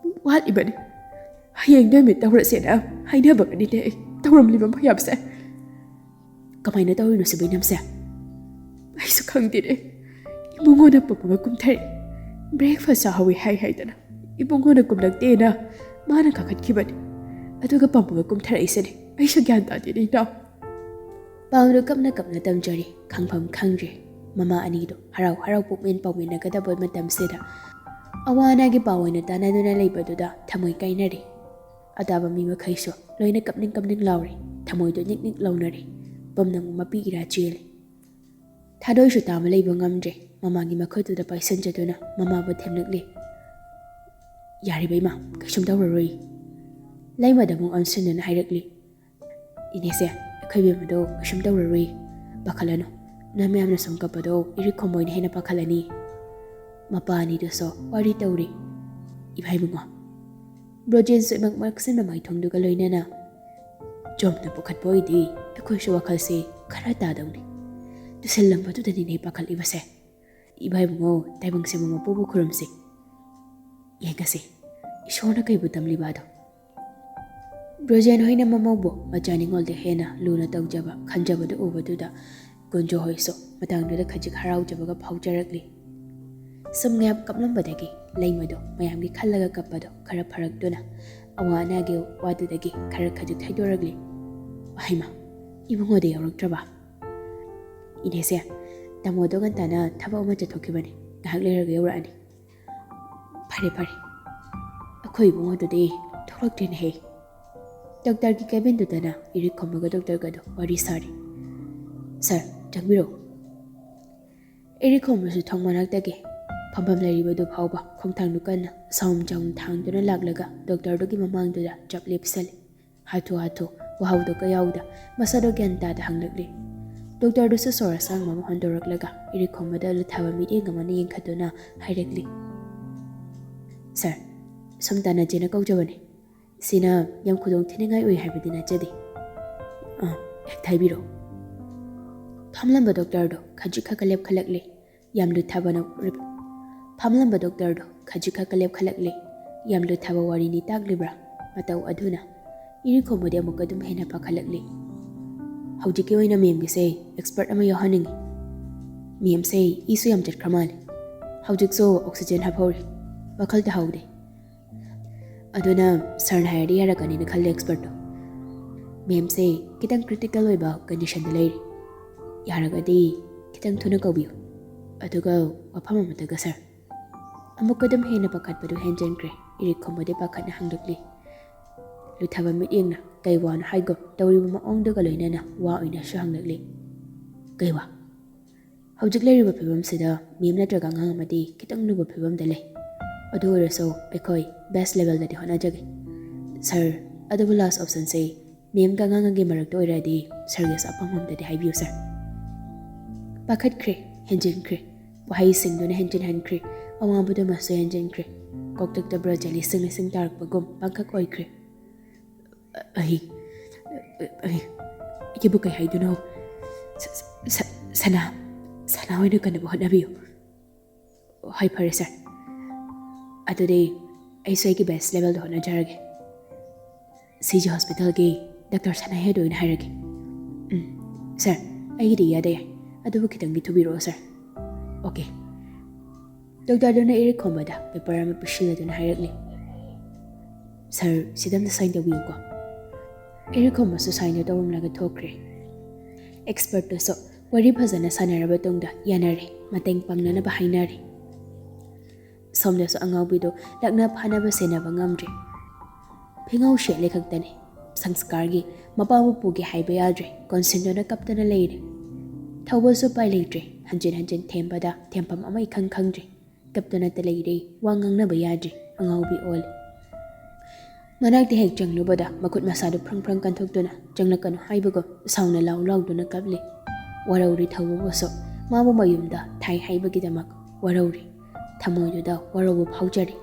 ꯋꯥꯠꯂꯤꯕꯅꯤ꯫ ꯍꯌꯦꯡ ꯅꯨꯃꯤꯠ ꯇꯧꯔꯁꯦꯅ ꯍꯥꯏꯅꯕꯒꯅꯤꯅꯦ ꯑꯩ ꯇꯧꯔꯝꯂꯤꯕ ꯃꯌꯥꯝꯁꯦ"꯫ "ꯀꯃꯥꯏꯅ ꯇꯧꯔꯤꯅꯣ ꯁꯤꯕꯨ ꯏꯅꯝꯁꯦ?" "ꯑꯩꯁꯨ ꯈꯪꯗꯦꯅꯦ꯫ ꯏꯕꯨꯡꯉꯣꯅ ꯄꯨꯡ ꯑꯃ ꯀꯨꯝꯊꯔꯛꯏ꯫ Breakfast ꯆꯥꯍꯧꯋꯤ ꯍꯥꯏ ꯍꯥꯏꯗꯅ ꯏꯕꯨꯡꯉꯣꯅ ꯀꯨꯝꯂꯛꯇꯦꯅ ꯃꯥꯅ ꯀꯥꯈꯠꯈꯤꯕꯅꯤ꯫ ꯑꯗꯨꯒ ꯄꯝꯃꯒ ꯀꯨꯝꯊꯔꯛꯏꯁꯤꯅꯤ꯫ ꯑꯩꯁꯨ ꯒ꯭ꯌꯥꯟ ꯇꯥꯗꯦꯅꯦ, ꯏꯅꯥꯎ꯫ ꯄꯥꯎꯗꯨ ꯀꯞꯅ ꯀꯞꯅ ꯇꯝꯖꯔꯤ꯫ ꯈꯪꯐꯝ ꯈꯪꯗ꯭ꯔꯦ꯫ ꯃꯃꯥ ꯑꯅꯤꯗꯨ ꯍꯔꯥꯎ ꯍꯔꯥꯎ ꯄꯨꯛꯃꯦꯟ ꯄꯥꯎꯃꯤꯟꯅꯒꯗꯕ ꯃꯇꯝꯁꯤꯗ ꯑꯋꯥ ꯑꯅꯥꯒꯤ ꯄꯥꯎ ꯑꯣꯏꯅ ꯇꯥꯟꯅꯗꯨꯅ ꯂꯩꯕꯗꯨꯗ ꯊꯃꯣꯏ ꯀꯥꯏꯅꯔꯦ꯫ ꯑꯇꯥꯕ ꯃꯤ ꯃꯈꯩꯁꯨ ꯂꯣꯏꯅ ꯀꯞꯅꯤꯡ ꯀꯞꯅꯤꯡ ꯂꯥꯎꯔꯦ꯫ ꯊꯃꯣꯏꯗꯨ ꯅꯤꯛ ꯅꯤꯛ ꯂꯥꯎꯅꯔꯦ꯫ ꯄꯝꯅ ꯑꯃꯨꯛ ꯃꯄꯤ ꯏꯔꯥ ꯆꯦꯜꯂꯦ꯫ ꯊꯥꯗꯣꯏꯁꯨ ꯇꯥꯕ ꯂꯩꯕ ꯉꯝꯗ꯭ꯔꯦ꯫ ꯃꯃꯥꯒꯤ ꯃꯈꯨꯠꯇꯨꯗ ꯄꯥꯏꯁꯟꯖꯗꯨꯅ ꯃꯃꯥꯕꯨ ꯊꯦꯝꯂꯛꯂꯦ꯫ "ꯌꯥꯔꯤꯕ ꯏꯃꯥ, ꯀꯩꯁꯨꯝ ꯇꯧꯔꯔꯣꯏ꯫" ꯂꯩꯃꯗ ꯑꯃꯨꯛ ꯑꯣꯟꯁꯤꯟꯗꯨꯅ ꯍꯥꯏꯔꯛꯂꯤ꯫ "ꯏꯅꯦꯁꯦ, ꯑꯩꯈꯣꯏ ꯕꯦꯝꯃꯗꯣ ꯀꯩꯁꯨꯝ ꯇꯧꯔꯔꯣꯏ꯫ ꯄꯥꯈꯠꯂꯅꯨ꯫ ꯅꯣꯏ ꯃꯌꯥꯝꯅ ꯁꯨꯝ ꯀꯞꯄꯗꯣ ꯏꯔꯤꯛ ꯈꯣꯝꯕ ꯍꯣꯏꯅ ꯍꯦꯟꯅ ꯄꯥꯈꯠꯂꯅꯤ꯫" ꯃꯄꯥ ꯑꯅꯤꯗꯨꯁꯨ ꯋꯥꯔꯤ ꯇꯧꯔꯤ꯫ ꯏꯃꯥ ꯏꯕꯨꯡꯉꯣ꯫ ꯕ꯭ꯔꯣꯖꯦꯟꯁꯨ ꯏꯃꯛ ꯃꯛꯁꯤꯟꯕ ꯃꯥꯏꯊꯣꯡꯗꯨꯒ ꯂꯣꯏꯅꯅ ꯆꯣꯝꯅ ꯄꯨꯈꯠꯄ ꯑꯣꯏꯗꯤ ꯑꯩꯈꯣꯏꯁꯨ ꯋꯥꯈꯜꯁꯦ ꯈꯔ ꯇꯥꯗꯧꯅꯤ꯫ ꯇꯨꯁꯤꯜꯂꯝꯕꯗꯨꯗꯅꯤꯅꯦ ꯄꯥꯈꯠꯂꯤꯕꯁꯦ꯫ ꯏꯃꯥ ꯏꯕꯨꯡꯉꯣ, ꯇꯥꯏꯕꯪ ꯁꯦꯝꯕ ꯃꯄꯨꯕꯨ ꯈꯨꯔꯨꯝꯁꯤ꯫ ꯌꯦꯡꯉꯁꯤ, ꯏꯁꯣꯔꯅ ꯀꯩꯕꯨ ꯇꯝꯂꯤꯕ ꯑꯗꯣ꯫ ꯕ꯭ꯔꯣꯖꯦꯟ ꯍꯣꯏꯅ ꯃꯃꯧꯕꯨ ꯃꯆꯥ ꯅꯤꯉꯣꯜꯗ ꯍꯦꯟꯅ ꯂꯨꯅ ꯇꯧꯖꯕ, ꯈꯟꯖꯕꯗꯨ ꯎꯕꯗꯨꯗ ꯀꯨꯟꯖꯣ ꯍꯣꯏꯁꯨ ꯃꯇꯥꯡꯗꯨꯗ ꯈꯖꯤꯛ ꯍꯔꯥꯎꯖꯕꯒ ꯐꯥꯎꯖꯔꯛꯂꯤ꯫ ꯁꯨꯝ ꯉꯥꯏꯍꯥꯛ ꯀꯞꯂꯝꯕꯗꯒꯤ ꯂꯩꯃꯗꯣ ꯃꯌꯥꯝꯒꯤ ꯈꯜꯂꯒ ꯀꯞꯄꯗꯣ ꯈꯔ ꯐꯔꯛꯇꯨꯅ ꯑꯋꯥ ꯑꯅꯥꯒꯤ ꯋꯥꯗꯨꯗꯒꯤ ꯈꯔ ꯈꯖꯤꯛ ꯊꯩꯗꯣꯔꯛꯂꯤ꯫ "ꯍꯩꯃꯥ, ꯏꯕꯨꯡꯉꯣꯗꯤ ꯌꯥꯎꯔꯛꯇ꯭ꯔꯕ?" "ꯏꯅꯦꯁꯦ, ꯇꯥꯃꯣꯗꯣ ꯉꯟꯇꯥꯅ ꯊꯕꯛ ꯑꯃ ꯆꯠꯊꯣꯛꯈꯤꯕꯅꯤ, ꯉꯥꯏꯍꯥꯛ ꯂꯩꯔꯒ ꯌꯧꯔꯛꯑꯅꯤ꯫" "ꯐꯔꯦ ꯐꯔꯦ, ꯑꯩꯈꯣꯏ ꯏꯕꯨꯡꯉꯣꯗꯨꯗꯤ ꯊꯣꯛꯂꯛꯇ꯭ꯔꯦꯅꯦꯍꯦ꯫" ꯗꯣꯛꯇꯔꯒꯤ ꯀꯦꯕꯤꯟꯗꯨꯗꯅ ꯏꯔꯤꯛ ꯈꯣꯝꯕꯒ ꯗꯣꯛꯇꯔꯒꯗꯣ ꯋꯥꯔꯤ ꯁꯥꯔꯤ꯫ "ꯁꯥꯔ, ꯆꯪꯕꯤꯔꯣ꯫" ꯏꯔꯤꯛ ꯈꯣꯝꯕꯁꯨ ꯊꯣꯡ ꯃꯅꯥꯛꯇꯒꯤ ꯐꯝꯐꯝ ꯂꯩꯔꯤꯕꯗꯨ ꯐꯥꯎꯕ ꯈꯣꯡꯊꯥꯡꯗꯨ ꯀꯟꯅ ꯁꯥꯎꯝ ꯆꯥꯎꯝ ꯊꯥꯡꯗꯨꯅ ꯂꯥꯛꯂꯒ ꯗꯣꯛꯇꯔꯗꯨꯒꯤ ꯃꯃꯥꯡꯗꯨꯗ ꯆꯞ ꯂꯦꯞꯁꯜꯂꯤ꯫ ꯍꯥꯊꯨ ꯍꯥꯊꯨ ꯋꯥꯍꯧꯗꯣ ꯀꯌꯥꯎꯗ ꯃꯁꯥꯗꯣ ꯒ꯭ꯌꯥꯟ ꯇꯥꯗ ꯍꯪꯂꯛꯂꯤ꯫ ꯗꯣꯛꯇꯔꯗꯨꯁꯨ ꯁꯣꯔ ꯑꯁꯥꯡꯕ ꯑꯃ ꯍꯣꯟꯗꯣꯔꯛꯂꯒ ꯏꯔꯤꯛ ꯈꯣꯝꯕꯗ ꯂꯨꯊꯥꯕ ꯃꯤꯠꯌꯦꯡ ꯑꯃꯅ ꯌꯦꯡꯈꯠꯇꯨꯅ ꯍꯥꯏꯔꯛꯂꯤ, "ꯁꯥꯔ, ꯁꯨꯝ ꯇꯥꯟꯅꯖꯦꯅ ꯀꯧꯖꯕꯅꯤ꯫ ꯁꯤꯅ ꯌꯥꯝ ꯈꯨꯗꯣꯡ ꯊꯤꯅꯤꯡꯉꯥꯏ ꯑꯣꯏ ꯍꯥꯏꯕꯗꯤ ꯅꯠꯆꯗꯦ꯫" "ꯑꯥ, ꯍꯦꯛꯇ ꯍꯥꯏꯕꯤꯔꯣ꯫" ꯐꯝꯂꯝꯕ ꯗꯣꯛꯇꯔꯗꯣ ꯈꯖꯤꯛ ꯈꯛꯀ ꯂꯦꯞꯈꯠꯂꯛꯂꯤ꯫ ꯌꯥꯝ ꯂꯨꯊꯥꯕꯅ ꯔꯤꯞ-, ꯐꯝꯂꯝꯕ ꯗꯣꯛꯇꯔꯗꯣ ꯈꯖꯤꯛ ꯈꯛꯀ ꯂꯦꯞꯈꯠꯂꯛꯂꯤ꯫ ꯌꯥꯝ ꯂꯨꯊꯥꯕ ꯋꯥꯔꯤꯅꯤ ꯇꯥꯛꯂꯤꯕ꯭ꯔꯥ? ꯃꯇꯧ ꯑꯗꯨꯅ ꯏꯔꯤꯛ ꯈꯣꯝꯕꯗꯤ ꯑꯃꯨꯛꯀ ꯑꯗꯨꯝ ꯍꯦꯟꯅ ꯄꯥꯈꯠꯂꯛꯂꯤ꯫ "ꯍꯧꯖꯤꯛꯀꯤ ꯑꯣꯏꯅ ꯃꯦꯝꯒꯤꯁꯦ ꯑꯦꯛꯁꯄꯔꯠ ꯑꯃ ꯌꯥꯎꯍꯟꯅꯤꯡꯉꯤ꯫ ꯃꯦꯝꯁꯦ ꯏꯁꯨ ꯌꯥꯝ ꯆꯠꯈ꯭ꯔ ꯃꯥꯜꯂꯦ꯫ ꯍꯧꯖꯤꯛꯁꯨ ꯑꯣꯛꯁꯤꯖꯦꯟ ꯍꯥꯞꯍꯧꯔꯤ꯫ ꯋꯥꯈꯜ ꯇꯥꯍꯧꯗꯦ꯫ ꯑꯗꯨꯅ ꯁꯥꯔꯅ ꯍꯥꯏꯔꯗꯤ ꯌꯥꯔꯛꯀꯅꯤꯅ ꯈꯜꯂꯦ ꯑꯦꯛꯁꯄꯔꯠꯇꯣ꯫ ꯃꯦꯝꯁꯦ ꯈꯤꯇꯪ ꯀ꯭ꯔꯤꯇꯤꯀꯦꯜ ꯑꯣꯏꯕ ꯀꯟꯗꯤꯁꯟꯗ ꯂꯩꯔꯤ꯫ ꯌꯥꯔꯒꯗꯤ ꯈꯤꯇꯪ ꯊꯨꯅ ꯀꯧꯕꯤꯌꯨ, ꯑꯗꯨꯒ ꯋꯥꯐꯝ ꯑꯃꯠꯇꯒ ꯁꯥꯔ꯫ ꯑꯃꯨꯛꯀ ꯑꯗꯨꯝ ꯍꯦꯟꯅ ꯄꯥꯈꯠꯄꯗꯨ ꯍꯦꯟꯖꯤꯟꯈ꯭ꯔꯦ꯫ ꯏꯔꯤꯛ ꯈꯣꯝꯕꯗꯤ ꯄꯥꯈꯠꯅ ꯍꯥꯡꯗꯣꯛꯂꯤ꯫ ꯂꯨꯊꯕ ꯃꯤꯠꯌꯦꯡꯅ ꯀꯩ ꯋꯥꯅꯣ ꯍꯥꯏꯒꯨꯝ ꯇꯧꯔꯤꯕ ꯃꯑꯣꯡꯗꯨꯒ ꯂꯣꯏꯅꯅ ꯋꯥ ꯑꯣꯏꯅꯁꯨ ꯍꯪꯂꯛꯂꯤ꯫ ꯀꯩ ꯋꯥ? ꯍꯧꯖꯤꯛ ꯂꯩꯔꯤꯕ ꯐꯤꯕꯝꯁꯤꯗ ꯃꯦꯝ ꯅꯠꯇ꯭ꯔꯒ ꯑꯉꯥꯡ ꯑꯃꯗꯤ ꯈꯤꯇꯪ ꯂꯨꯕ ꯐꯤꯕꯝꯗ ꯂꯩ꯫ ꯑꯗꯨ ꯑꯣꯏꯔꯁꯨ ꯑꯩꯈꯣꯏ ꯕꯦꯁ ꯂꯦꯚꯦꯜꯗꯗꯤ ꯍꯣꯠꯅꯖꯒꯦ꯫ ꯁꯥꯔ, ꯑꯗꯨꯕꯨ ꯂꯥꯁ ꯑꯣꯞꯁꯟꯁꯦ ꯃꯦꯝꯒ ꯑꯉꯥꯡꯒꯤ ꯃꯔꯛꯇ ꯑꯣꯏꯔꯗꯤ ꯁꯥꯔꯒꯤꯁꯨ ꯑꯄꯥꯝꯕ ꯑꯝꯗꯗꯤ ꯍꯥꯏꯕꯤꯌꯨ ꯁꯥꯔ꯫ ꯄꯥꯈꯠꯈ꯭ꯔꯦ, ꯍꯦꯟꯖꯤꯟꯈ꯭ꯔꯦ꯫ ꯋꯥꯍꯩꯁꯤꯡꯗꯨꯅ ꯍꯦꯟꯖꯤꯟꯍꯟꯈ꯭ꯔꯦ꯫ ꯑꯋꯥꯕꯗꯨꯃꯁꯨ ꯍꯦꯟꯖꯤꯟꯈ꯭ꯔꯦ꯫ ꯀꯣꯛꯇꯛꯇ ꯕ꯭ꯔꯖ ꯂꯤꯁꯤꯡ ꯂꯤꯁꯤꯡ ꯇꯥꯔꯛꯄꯒꯨꯝ ꯄꯥꯡꯈꯛ ꯑꯣꯏꯈ꯭ꯔꯦ꯫ ꯑꯩ, ꯑꯩ, ꯑꯩꯕꯨ ꯀꯩ ꯍꯥꯏꯗꯣꯏꯅꯣ? ꯁ-, ꯁ-, ꯁ-, ꯁꯅꯥ, ꯁꯅꯥ ꯑꯣꯏꯅ ꯀꯟꯅꯕ ꯍꯣꯠꯅꯕꯤꯌꯨ꯫ ꯍꯣꯏ, ꯐꯔꯦ ꯁꯥꯔ꯫ ꯑꯗꯨꯗꯤ ꯑꯩꯁꯨ ꯑꯩꯒꯤ ꯕꯦꯁ ꯂꯦꯚꯦꯜꯗ ꯍꯣꯠꯅꯖꯔꯒꯦ꯫ ꯁꯤ ꯖꯤ ꯍꯣꯁꯄꯤꯇꯥꯜꯒꯤ ꯗꯥꯛꯇꯔ ꯁꯅꯥꯍꯦꯗ ꯑꯣꯏꯅ ꯍꯥꯏꯔꯒꯦ꯫ ꯎꯝ, ꯁꯥꯔ, ꯑꯩꯒꯤꯗꯤ ꯏꯌꯥꯗ ꯌꯥꯏ, ꯑꯗꯨꯕꯨ ꯈꯤꯇꯪꯗꯤ ꯊꯨꯕꯤꯔꯛꯑꯣ ꯁꯥꯔ꯫ ꯑꯣꯀꯦ꯫ ꯗꯣꯛꯇꯔꯗꯨꯅ ꯏꯔꯤꯛ ꯈꯣꯝꯕꯗ ꯄꯦꯄꯔ ꯑꯃ ꯄꯤꯁꯤꯜꯂꯗꯨꯅ ꯍꯥꯏꯔꯛꯂꯤ꯫ ꯁꯥꯔ, ꯁꯤꯗ ꯑꯝꯇ ꯁꯥꯏꯟ ꯇꯧꯕꯤꯌꯨꯀꯣ꯫ ꯏꯔꯤꯛ ꯈꯣꯝꯕꯁꯨ ꯁꯥꯏꯟꯗꯨ ꯇꯧꯔꯝꯂꯒ ꯊꯣꯛꯈ꯭ꯔꯦ꯫ ꯑꯦꯛꯁꯄꯔꯠꯇꯨꯁꯨ ꯋꯥꯔꯤ ꯐꯖꯅ ꯁꯥꯟꯅꯔꯕ ꯇꯨꯡꯗ ꯌꯥꯅꯔꯦ, ꯃꯇꯦꯡ ꯄꯥꯡꯅꯅꯕ ꯍꯥꯏꯅꯔꯦ꯫ ꯁꯣꯝꯗꯁꯨ ꯑꯉꯥꯎꯕꯤꯗꯨ ꯂꯛꯅ ꯐꯥꯅꯕ ꯁꯦꯟꯅꯕ ꯉꯝꯗ꯭ꯔꯦ꯫ ꯐꯤꯉꯧ ꯁꯦꯠꯂꯦ ꯈꯛꯇꯅꯤ꯫ ꯁꯪꯁꯀꯥꯔꯒꯤ ꯃꯄꯥꯕꯨ ꯄꯨꯒꯦ ꯍꯥꯏꯕ ꯌꯥꯗ꯭ꯔꯦ꯫ ꯀꯣꯟꯁꯤꯟꯗꯨꯅ ꯀꯞꯇꯨꯅ ꯂꯩꯔꯦ꯫ ꯊꯧꯕꯁꯨ ꯎꯄꯥꯏ ꯂꯩꯇ꯭ꯔꯦ꯫ ꯍꯟꯖꯤꯟ ꯍꯟꯖꯤꯟ ꯊꯦꯝꯕꯗ ꯊꯦꯝꯐꯝ ꯑꯃ ꯏꯈꯪ ꯈꯪꯗ꯭ꯔꯦ꯫ ꯀꯞꯇꯨꯅꯇ ꯂꯩꯔꯦ꯫ ꯋꯥ ꯉꯥꯡꯅꯕ ꯌꯥꯗ꯭ꯔꯦ꯫ ꯑꯉꯥꯎꯕꯤ ꯑꯣꯜꯂꯦ꯫ ꯃꯅꯥꯛꯇ ꯍꯦꯛ ꯆꯪꯂꯨꯕꯗ ꯃꯈꯨꯠ ꯃꯁꯥꯗꯨ ꯐ꯭ꯔꯪ ꯐ꯭ꯔꯪ ꯀꯟꯊꯣꯛꯇꯨꯅ ꯆꯪꯂꯛꯀꯅꯨ ꯍꯥꯏꯕꯒꯨꯝ ꯁꯥꯎꯅ ꯂꯥꯎ ꯂꯥꯎꯗꯨꯅ ꯀꯞꯂꯤ꯫ ꯋꯥꯔꯧꯔꯤ ꯊꯧꯕꯕꯨꯁꯨ꯫ ꯃꯥꯕꯨ ꯃꯌꯨꯝꯗ ꯊꯥꯏ ꯍꯥꯏꯕꯒꯤꯗꯃꯛ ꯋꯥꯔꯧꯔꯤ꯫ ꯊꯃꯣꯏꯗꯨꯗ ꯋꯥꯔꯧꯕ ꯐꯥꯎꯖꯔꯤ꯫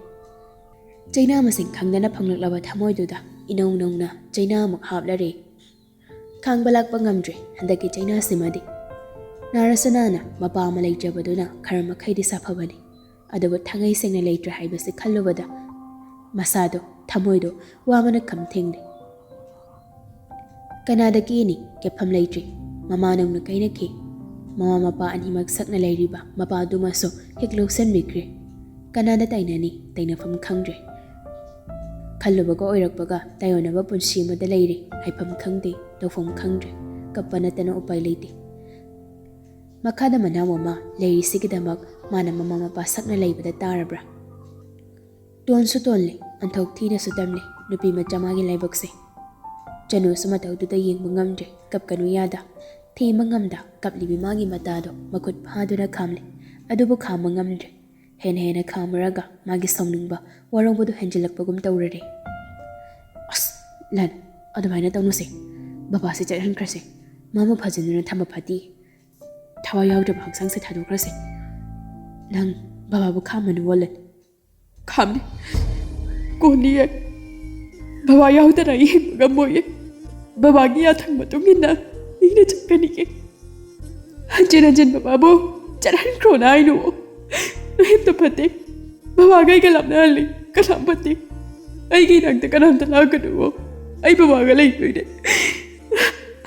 ꯆꯩꯅꯥ ꯃꯁꯤꯡ ꯈꯪꯗꯅ ꯐꯪꯂꯛꯂꯕ ꯊꯃꯣꯏꯗꯨꯗ ꯏꯅꯧ ꯅꯧꯅ ꯆꯩꯅꯥ ꯑꯃꯨꯛ ꯍꯥꯞꯂꯔꯦ꯫ ꯈꯥꯡꯕ ꯂꯥꯛꯄ ꯉꯝꯗ꯭ꯔꯦ ꯍꯟꯗꯛꯀꯤ ꯆꯩꯅꯥꯁꯤꯃꯗꯤ꯫ ꯅꯥꯔꯁꯨ ꯅꯥꯅ ꯃꯄꯥ ꯑꯃ ꯂꯩꯖꯕꯗꯨꯅ ꯈꯔ ꯃꯈꯩꯗꯤ ꯁꯥꯐꯕꯅꯤ꯫ ꯑꯗꯨꯕꯨ ꯊꯥꯡꯉꯩ ꯁꯦꯡꯅ ꯂꯩꯇ꯭ꯔꯦ ꯍꯥꯏꯕꯁꯤ ꯈꯜꯂꯨꯕꯗ ꯃꯁꯥꯗꯣ, ꯊꯃꯣꯏꯗꯣ ꯋꯥꯕꯅ ꯈꯝ ꯊꯦꯡꯂꯦ꯫ ꯀꯅꯥꯗ ꯀꯦꯅꯤ? ꯀꯦꯐꯝ ꯂꯩꯇ꯭ꯔꯦ꯫ ꯃꯃꯥ ꯅꯧꯅ ꯀꯥꯏꯅꯈꯤ꯫ ꯃꯃꯥ ꯃꯄꯥ ꯑꯅꯤꯃꯛ ꯁꯛꯅ ꯂꯩꯔꯤꯕ ꯃꯄꯥꯗꯨꯃꯁꯨ ꯍꯦꯛ ꯂꯧꯁꯤꯟꯕꯤꯈ꯭ꯔꯦ꯫ ꯀꯅꯥꯗ ꯇꯥꯏꯅꯅꯤ? ꯇꯩꯅꯐꯝ ꯈꯪꯗ꯭ꯔꯦ꯫ ꯈꯜꯂꯨꯕꯒ ꯑꯣꯏꯔꯛꯄꯒ ꯇꯥꯏꯌꯣꯟꯅꯕ ꯄꯨꯟꯁꯤ ꯑꯃꯗ ꯂꯩꯔꯤ꯫ ꯍꯥꯏꯐꯝ ꯈꯪꯗꯦ, ꯇꯧꯐꯝ ꯈꯪꯗ꯭ꯔꯦ꯫ ꯀꯞꯄ ꯅꯠꯇꯅ ꯎꯄꯥꯏ ꯂꯩꯇꯦ꯫ ꯃꯈꯥꯗ ꯃꯅꯥꯎ ꯑꯃ ꯂꯩꯔꯤꯁꯤꯒꯤꯗꯃꯛ ꯃꯥꯅ ꯃꯃꯥ ꯃꯄꯥ ꯁꯛꯅ ꯂꯩꯕꯗ ꯇꯥꯔꯕ꯭ꯔꯥ? ꯇꯣꯟꯁꯨ ꯇꯣꯜꯂꯤ, ꯑꯣꯟꯊꯣꯛ ꯊꯤꯅꯁꯨ ꯇꯝꯂꯤ ꯅꯨꯄꯤ ꯃꯆꯥ ꯃꯥꯒꯤ ꯂꯥꯏꯕꯛꯁꯦ꯫ ꯆꯅꯨꯁꯨ ꯃꯇꯧꯗꯨꯗ ꯌꯦꯡꯕ ꯉꯝꯗ꯭ꯔꯦ꯫ ꯀꯞꯀꯅꯨ ꯌꯥꯗ, ꯊꯦꯝꯕ ꯉꯝꯗ ꯀꯞꯂꯤꯕꯤ ꯃꯥꯒꯤ ꯃꯇꯥꯗꯣ ꯃꯈꯨꯠ ꯐꯥꯗꯨꯅ ꯈꯥꯝꯂꯤ꯫ ꯑꯗꯨꯕꯨ ꯈꯥꯝꯕ ꯉꯝꯗ꯭ꯔꯦ꯫ ꯍꯦꯟꯅ ꯍꯦꯟꯅ ꯈꯥꯝꯃꯨꯔꯒ ꯃꯥꯒꯤ ꯁꯥꯎꯅꯤꯡꯕ, ꯋꯥꯔꯧꯕꯗꯨ ꯍꯦꯟꯖꯤꯜꯂꯛꯄꯒꯨꯝ ꯇꯧꯔꯔꯦ꯫ "ꯑꯁ, ꯂꯟ, ꯑꯗꯨꯃꯥꯏꯅ ꯇꯧꯅꯨꯁꯦ꯫ ꯕꯕꯥꯁꯦ ꯆꯠꯍꯟꯈ꯭ꯔꯁꯦ꯫ ꯃꯥꯕꯨ ꯐꯖꯅ ꯊꯝꯕ ꯐꯠꯇꯦ꯫ ꯊꯋꯥꯏ ꯌꯥꯎꯗ꯭ꯔꯕ ꯍꯛꯆꯥꯡꯁꯦ ꯊꯥꯗꯣꯛꯈ꯭ꯔꯁꯦ꯫ ꯅꯪ ꯕꯕꯥꯕꯨ ꯈꯥꯝꯃꯅꯨ, ꯂꯟ꯫" "ꯈꯥꯝꯅꯤ꯫ ꯀꯣꯟꯅꯤ ꯑꯩ꯫ ꯕꯕꯥ ꯌꯥꯎꯗꯅ ꯑꯩ ꯍꯤꯡꯕ ꯉꯝꯃꯣꯏꯌꯦ꯫ ꯕꯕꯥꯒꯤ ꯌꯥꯊꯪ ꯃꯇꯨꯡ ꯏꯟꯅ ꯑꯩꯅ ꯆꯠꯀꯅꯤꯌꯦ꯫ ꯍꯟꯖꯤꯟ ꯍꯟꯖꯤꯟ ꯕꯕꯥꯕꯨ ꯆꯠꯍꯟꯈ꯭ꯔꯣꯅ ꯍꯥꯏꯅꯨ꯫ ꯅꯣꯏ ꯑꯝꯇ ꯐꯠꯇꯦ꯫ ꯕꯕꯥꯒ ꯑꯩꯒ ꯂꯥꯞꯅꯍꯜꯂꯤ꯫ ꯀꯅꯥꯝ ꯐꯠꯇꯦ꯫ ꯑꯩꯒꯤ ꯏꯅꯥꯛꯇ ꯀꯅꯥꯝꯇ ꯂꯥꯛꯀꯅꯨ꯫ ꯑꯩ ꯕꯕꯥꯒ ꯂꯩꯗꯣꯏꯅꯦ꯫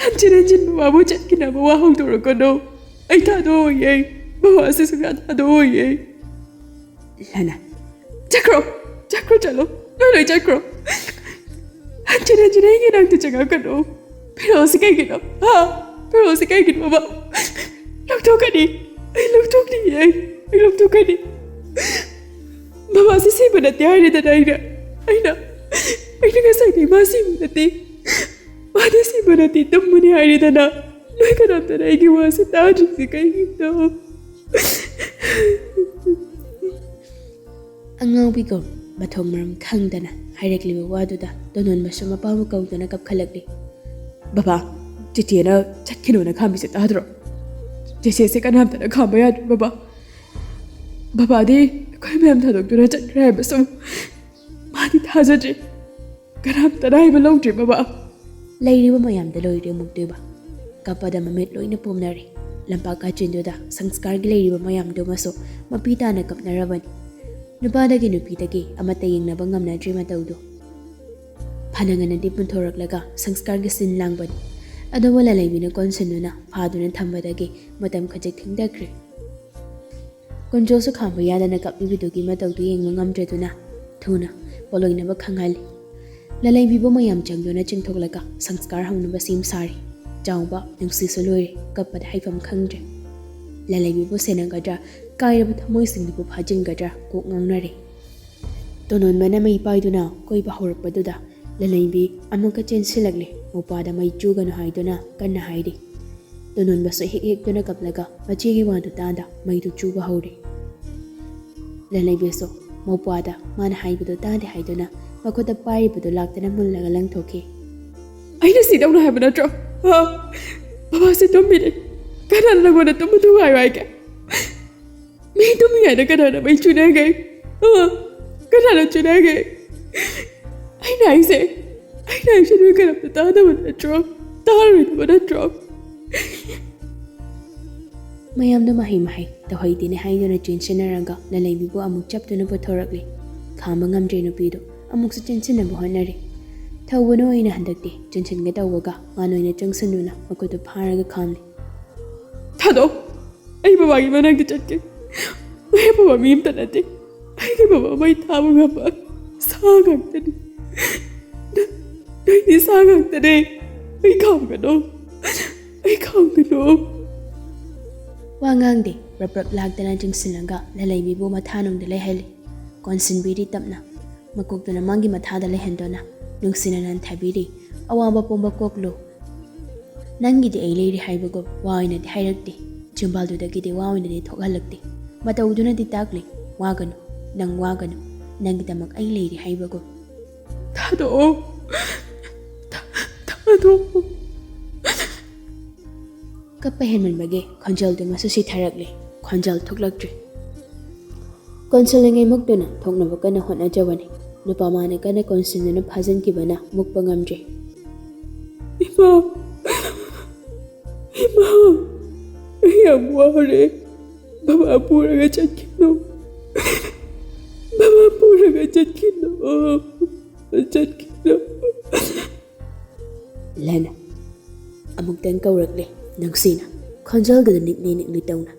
ꯍꯟꯖꯤꯟ ꯍꯟꯖꯤꯟ ꯕꯕꯥꯕꯨ ꯆꯠꯈꯤꯅꯕ ꯋꯥ ꯍꯧꯗꯣꯔꯛꯀꯅꯨ꯫ ꯑꯩ ꯊꯥꯗꯣꯛꯑꯣꯏꯌꯦ꯫ ꯕꯕꯥꯁꯦ ꯁꯨꯡꯌꯥ ꯊꯥꯗꯣꯛꯑꯣꯏꯌꯦ꯫" "ꯂꯅꯥ, ꯆꯠꯈ꯭ꯔꯣ, ꯆꯠꯈ꯭ꯔꯣ, ꯆꯠꯂꯣ, ꯅꯣꯏ ꯂꯣꯏ ꯆꯠꯈ꯭ꯔꯣ꯫ ꯍꯟꯖꯤꯟ ꯍꯟꯖꯤꯟ ꯑꯩꯒꯤ ꯏꯅꯥꯛꯇ ꯆꯪꯉꯛꯀꯅꯨ꯫ ꯐꯤꯔꯣꯜꯁꯤ ꯀꯩꯒꯤꯅꯣ? ꯍꯥ? ꯐꯤꯔꯣꯜꯁꯤ ꯀꯩꯒꯤꯅꯣꯕ? ꯂꯧꯊꯣꯛꯀꯅꯤ, ꯑꯩ ꯂꯧꯊꯣꯛꯅꯤꯡꯉꯦ, ꯑꯩ, ꯑꯩ ꯂꯧꯊꯣꯛꯀꯅꯤ꯫ ꯕꯕꯥꯁꯤ ꯁꯤꯕ ꯅꯠꯇꯦ ꯍꯥꯏꯔꯦꯗꯅ ꯑꯩꯅ, ꯑꯩꯅ, ꯑꯩꯅ ꯉꯁꯥꯏꯗꯩ ꯃꯥ ꯁꯤꯕ ꯅꯠꯇꯦ, ꯃꯥꯗꯤ ꯁꯤꯕ ꯅꯠꯇꯦ, ꯇꯨꯝꯕꯅꯤ ꯍꯥꯏꯔꯦꯗꯅ꯫ ꯅꯣꯏ ꯀꯅꯥꯝꯇꯅ ꯑꯩꯒꯤ ꯋꯥꯁꯤ ꯇꯥꯗ꯭ꯔꯤꯁꯤ ꯀꯩꯒꯤꯅꯣ?" ꯑꯉꯥꯎꯕꯤꯒꯨꯝ ꯃꯊꯣꯡ ꯃꯔꯝ ꯈꯪꯗꯅ ꯍꯥꯏꯔꯛꯂꯤꯕ ꯋꯥꯗꯨꯗ ꯇꯣꯟꯗꯣꯟꯕꯁꯨ ꯃꯄꯥꯕꯨ ꯀꯧꯗꯨꯅ ꯀꯞꯈꯠꯂꯛꯂꯤ꯫ "ꯕꯕꯥ, ꯆꯦꯆꯦꯅ ꯆꯠꯈꯤꯅꯣꯅ ꯈꯥꯝꯃꯤꯁꯦ ꯇꯥꯗ꯭ꯔꯣ? ꯆꯦꯆꯦꯁꯦ ꯀꯅꯥꯝꯇꯅ ꯈꯥꯝꯕ ꯌꯥꯗ꯭ꯔꯦ ꯕꯕꯥ꯫ ꯕꯕꯥꯗꯤ ꯑꯩꯈꯣꯏ ꯃꯌꯥꯝ ꯊꯥꯗꯣꯛꯇꯨꯅ ꯆꯠꯈ꯭ꯔꯦ ꯍꯥꯏꯕꯁꯨ ꯃꯥꯗꯤ ꯊꯥꯖꯗ꯭ꯔꯦ꯫ ꯀꯅꯥꯝꯇꯅ ꯍꯥꯏꯕ ꯂꯧꯗ꯭ꯔꯦ ꯕꯕꯥ꯫" ꯂꯩꯔꯤꯕ ꯃꯌꯥꯝꯗ ꯂꯣꯏꯔꯦ ꯑꯃꯨꯛꯇꯣꯏꯕ꯫ ꯀꯞꯄꯗ ꯃꯃꯤꯠ ꯂꯣꯏꯅ ꯄꯣꯝꯅꯔꯦ꯫ ꯂꯝꯄꯥꯛ ꯀꯥꯆꯤꯟꯗꯨꯗ ꯁꯪꯁꯀꯥꯔꯒꯤ ꯂꯩꯔꯤꯕ ꯃꯌꯥꯝꯗꯨꯃꯁꯨ ꯃꯄꯤ ꯇꯥꯅ ꯀꯞꯅꯔꯕꯅꯤ꯫ ꯅꯨꯄꯥꯗꯒꯤ ꯅꯨꯄꯤꯗꯒꯤ ꯑꯃꯠꯇ ꯌꯦꯡꯅꯕ ꯉꯝꯅꯗ꯭ꯔꯤ ꯃꯇꯧꯗꯨ꯫ ꯐꯅ ꯉꯟꯅꯗꯤ ꯄꯨꯟꯊꯣꯔꯛꯂꯒ ꯁꯪꯁꯀꯥꯔꯒꯤ ꯁꯤꯟ ꯂꯥꯡꯕꯅꯤ꯫ ꯑꯗꯨꯕꯨ ꯂꯂꯩꯕꯤꯅ ꯀꯣꯟꯁꯤꯟꯗꯨꯅ ꯐꯥꯗꯨꯅ ꯊꯝꯕꯗꯒꯤ ꯃꯇꯝ ꯈꯖꯤꯛ ꯊꯦꯡꯊꯈ꯭ꯔꯦ꯫ ꯀꯨꯟꯖꯣꯁꯨ ꯈꯥꯝꯕ ꯌꯥꯗꯅ ꯀꯞꯂꯤꯕꯗꯨꯒꯤ ꯃꯇꯧꯗꯨ ꯌꯦꯡꯕ ꯉꯝꯗ꯭ꯔꯗꯨꯅ ꯊꯨꯅ ꯄꯣꯂꯣꯏꯅꯕ ꯈꯪꯍꯜꯂꯤ꯫ ꯂꯂꯩꯕꯤꯕꯨ ꯃꯌꯥꯝ ꯆꯪꯗꯨꯅ ꯆꯤꯡꯊꯣꯛꯂꯒ ꯁꯪꯁꯀꯥꯔ ꯍꯧꯅꯕ ꯁꯦꯝ ꯁꯥꯔꯤ꯫ ꯆꯥꯎꯕ ꯅꯨꯡꯁꯤꯁꯨ ꯂꯣꯏꯔꯦ, ꯀꯞꯄꯗ ꯍꯥꯏꯐꯝ ꯈꯪꯗ꯭ꯔꯦ꯫ ꯂꯂꯩꯕꯤꯕꯨ ꯁꯦꯟꯅꯒꯗ꯭ꯔꯥ, ꯀꯥꯏꯔꯕ ꯊꯃꯣꯏꯁꯤꯡꯗꯨꯕꯨ ꯐꯥꯖꯤꯟꯒꯗ꯭ꯔꯥ ꯀꯣꯛ ꯉꯥꯎꯅꯔꯦ꯫ ꯇꯣꯅꯣꯟꯕꯅ ꯃꯩ ꯄꯥꯏꯗꯨꯅ ꯀꯣꯏꯕ ꯍꯧꯔꯛꯄꯗꯨꯗ ꯂꯂꯩꯕꯤ ꯑꯃꯨꯛꯀ ꯆꯦꯟꯁꯤꯜꯂꯛꯂꯦ, ꯃꯧꯄ꯭ꯋꯥꯗ ꯃꯩ ꯆꯨꯒꯅꯨ ꯍꯥꯏꯗꯨꯅ ꯀꯟꯅ ꯍꯥꯏꯔꯤ꯫ ꯇꯣꯅꯣꯟꯕꯁꯨ ꯍꯦꯛ ꯍꯦꯛꯇꯨꯅ ꯀꯞꯂꯒ ꯃꯆꯦꯒꯤ ꯋꯥꯗꯨ ꯇꯥꯗ ꯃꯩꯗꯨ ꯆꯨꯕ ꯍꯧꯔꯦ꯫ ꯂꯂꯩꯕꯤꯁꯨ ꯃꯧꯄ꯭ꯋꯥꯗ ꯃꯥꯅ ꯍꯥꯏꯕꯗꯨ ꯇꯥꯗꯦ ꯍꯥꯏꯗꯨꯅ ꯃꯈꯨꯠꯇ ꯄꯥꯏꯔꯤꯕꯗꯨ ꯂꯥꯛꯇꯅ ꯃꯨꯜꯂꯒ ꯂꯪꯊꯣꯛꯈꯤ꯫ "ꯑꯩꯅ ꯁꯤ ꯇꯧꯅꯨ ꯍꯥꯏꯕ ꯅꯠꯇ꯭ꯔꯣ? ꯍꯥ? ꯕꯕꯥꯁꯦ ꯇꯨꯝꯃꯤꯅꯦ꯫ ꯀꯅꯥꯅ ꯅꯪꯉꯣꯟꯗ ꯇꯨꯝꯕ ꯊꯨꯒꯥꯏꯌꯨ ꯍꯥꯏꯒꯦ? ꯃꯤ ꯇꯨꯝꯃꯤꯉꯩꯗ ꯀꯅꯥꯅ ꯃꯩ ꯆꯨꯅꯒꯦ? ꯍꯥ? ꯀꯅꯥꯅ ꯆꯨꯅꯒꯦ? ꯑꯩꯅ ꯍꯥꯏꯁꯦ, ꯑꯩꯅ ꯍꯥꯏꯁꯦ ꯅꯣꯏ ꯀꯅꯥꯝꯇ ꯇꯥꯗꯕ ꯅꯠꯇ꯭ꯔꯣ? ꯇꯥꯔꯣꯏꯗꯕ ꯅꯠꯇ꯭ꯔꯣ?" ꯃꯌꯥꯝꯗꯣ ꯃꯍꯩ ꯃꯍꯩ ꯇꯧꯍꯩꯗꯦꯅꯦ ꯍꯥꯏꯗꯨꯅ ꯆꯦꯟꯁꯤꯟꯅꯔꯒ ꯂꯂꯩꯕꯤꯕꯨ ꯑꯃꯨꯛ ꯆꯞꯇꯨꯅ ꯄꯨꯊꯣꯔꯛꯂꯤ꯫ ꯈꯥꯝꯕ ꯉꯝꯗ꯭ꯔꯦ ꯅꯨꯄꯤꯗꯨ꯫ ꯑꯃꯨꯛꯁꯨ ꯆꯦꯟꯁꯤꯟꯅꯕ ꯍꯣꯠꯅꯔꯤ꯫ ꯊꯧꯕꯅ ꯑꯣꯏꯅ ꯍꯟꯗꯛꯇꯤ ꯆꯦꯟꯁꯤꯟꯒꯦ ꯇꯧꯕꯒ ꯃꯥꯅ ꯑꯣꯏꯅ ꯆꯪꯁꯤꯟꯗꯨꯅ ꯃꯈꯨꯠꯇꯨ ꯐꯥꯔꯒ ꯈꯥꯝꯂꯤ꯫ "ꯊꯥꯗꯣꯛ! ꯑꯩ ꯕꯕꯥꯒꯤ ꯃꯅꯥꯛꯇ ꯆꯠꯀꯦ꯫ ꯑꯩ ꯑꯐꯕ ꯃꯤ ꯑꯝꯇ ꯅꯠꯇꯦ꯫ ꯑꯩꯒꯤ ꯕꯕꯥ ꯃꯩ ꯊꯥꯕ ꯉꯝꯕ ꯁꯥ ꯉꯥꯛꯇꯅꯤ꯫ ꯅ-, ꯅꯣꯏꯗꯤ ꯁꯥ ꯉꯥꯛꯇꯅꯦ꯫ ꯑꯩ ꯈꯥꯝꯒꯅꯨ꯫ ꯑꯩ ꯈꯥꯝꯒꯅꯨ꯫" ꯋꯥ ꯉꯥꯡꯗꯦ꯫ ꯄ꯭ꯔꯞ ꯄ꯭ꯔꯞ ꯂꯥꯛꯇꯅ ꯆꯤꯡꯁꯤꯜꯂꯒ ꯂꯂꯩꯕꯤꯕꯨ ꯃꯊꯥꯅꯨꯡꯗ ꯂꯩꯍꯜꯂꯤ꯫ ꯀꯣꯟꯁꯤꯟꯕꯤꯔꯤ ꯇꯞꯅ꯫ ꯃꯀꯣꯛꯇꯨꯅ ꯃꯥꯒꯤ ꯃꯊꯥꯗ ꯂꯩꯍꯟꯗꯨꯅ ꯅꯨꯡꯁꯤꯅ ꯅꯟꯊꯕꯤꯔꯤ꯫ "ꯑꯋꯥꯕ ꯄꯨꯝꯕ ꯀꯣꯛꯂꯨ꯫ ꯅꯪꯒꯤꯗꯤ ꯑꯩ ꯂꯩꯔꯤ ꯍꯥꯏꯕꯒꯨꯝ ꯋꯥ ꯑꯣꯏꯅꯗꯤ ꯍꯥꯏꯔꯛꯇꯦ꯫ ꯆꯤꯝꯕꯥꯜꯗꯨꯗꯒꯤꯗꯤ ꯋꯥ ꯑꯣꯏꯅꯗꯤ ꯊꯣꯛꯍꯜꯂꯛꯇꯦ꯫ ꯃꯇꯧꯗꯨꯅꯗꯤ ꯇꯥꯛꯂꯤ, ꯋꯥꯒꯅꯨ, ꯅꯪ ꯋꯥꯒꯅꯨ꯫ ꯅꯪꯒꯤꯗꯃꯛ ꯑꯩ ꯂꯩꯔꯤ ꯍꯥꯏꯕꯒꯨꯝ꯫" "ꯊꯥꯗꯣꯛꯑꯣ꯫ ꯊꯥ-, ꯊꯥꯗꯣꯛꯑꯣ꯫" ꯀꯞꯄ ꯍꯦꯟꯃꯟꯕꯒꯤ ꯈꯣꯟꯖꯦꯜꯗꯨꯃꯁꯨ ꯁꯤꯊꯔꯛꯂꯦ꯫ ꯈꯣꯟꯖꯦꯜ ꯊꯣꯛꯂꯛꯇ꯭ꯔꯦ꯫ ꯀꯣꯟꯁꯤꯜꯂꯤꯉꯩ ꯃꯨꯛꯇꯨꯅ ꯊꯣꯛꯅꯕ ꯀꯟꯅ ꯍꯣꯠꯅꯖꯕꯅꯤ꯫ ꯅꯨꯄꯥ ꯃꯥꯅ ꯀꯟꯅ ꯀꯣꯟꯁꯤꯟꯗꯨꯅ ꯐꯥꯖꯤꯟꯈꯤꯕꯅ ꯃꯨꯛꯄ ꯉꯝꯗ꯭ꯔꯦ꯫ "ꯏꯃꯥ! ꯏꯃꯥ! ꯑꯩ ꯌꯥꯝ ꯋꯥꯔꯦ꯫ ꯕꯕꯥ ꯄꯨꯔꯒ ꯆꯠꯈꯤꯅꯨ꯫ ꯕꯕꯥ ꯄꯨꯔꯒ ꯆꯠꯈꯤꯅꯨ꯫ ꯆꯠꯈꯤꯅꯨ꯫" ꯂꯅ ꯑꯃꯨꯛꯇꯪ ꯀꯧꯔꯛꯂꯦ ꯅꯨꯡꯁꯤꯅ, ꯈꯣꯟꯖꯦꯜꯒꯗꯨ ꯅꯤꯛꯂꯤ ꯅꯤꯛꯂꯤ ꯇꯧꯅ꯫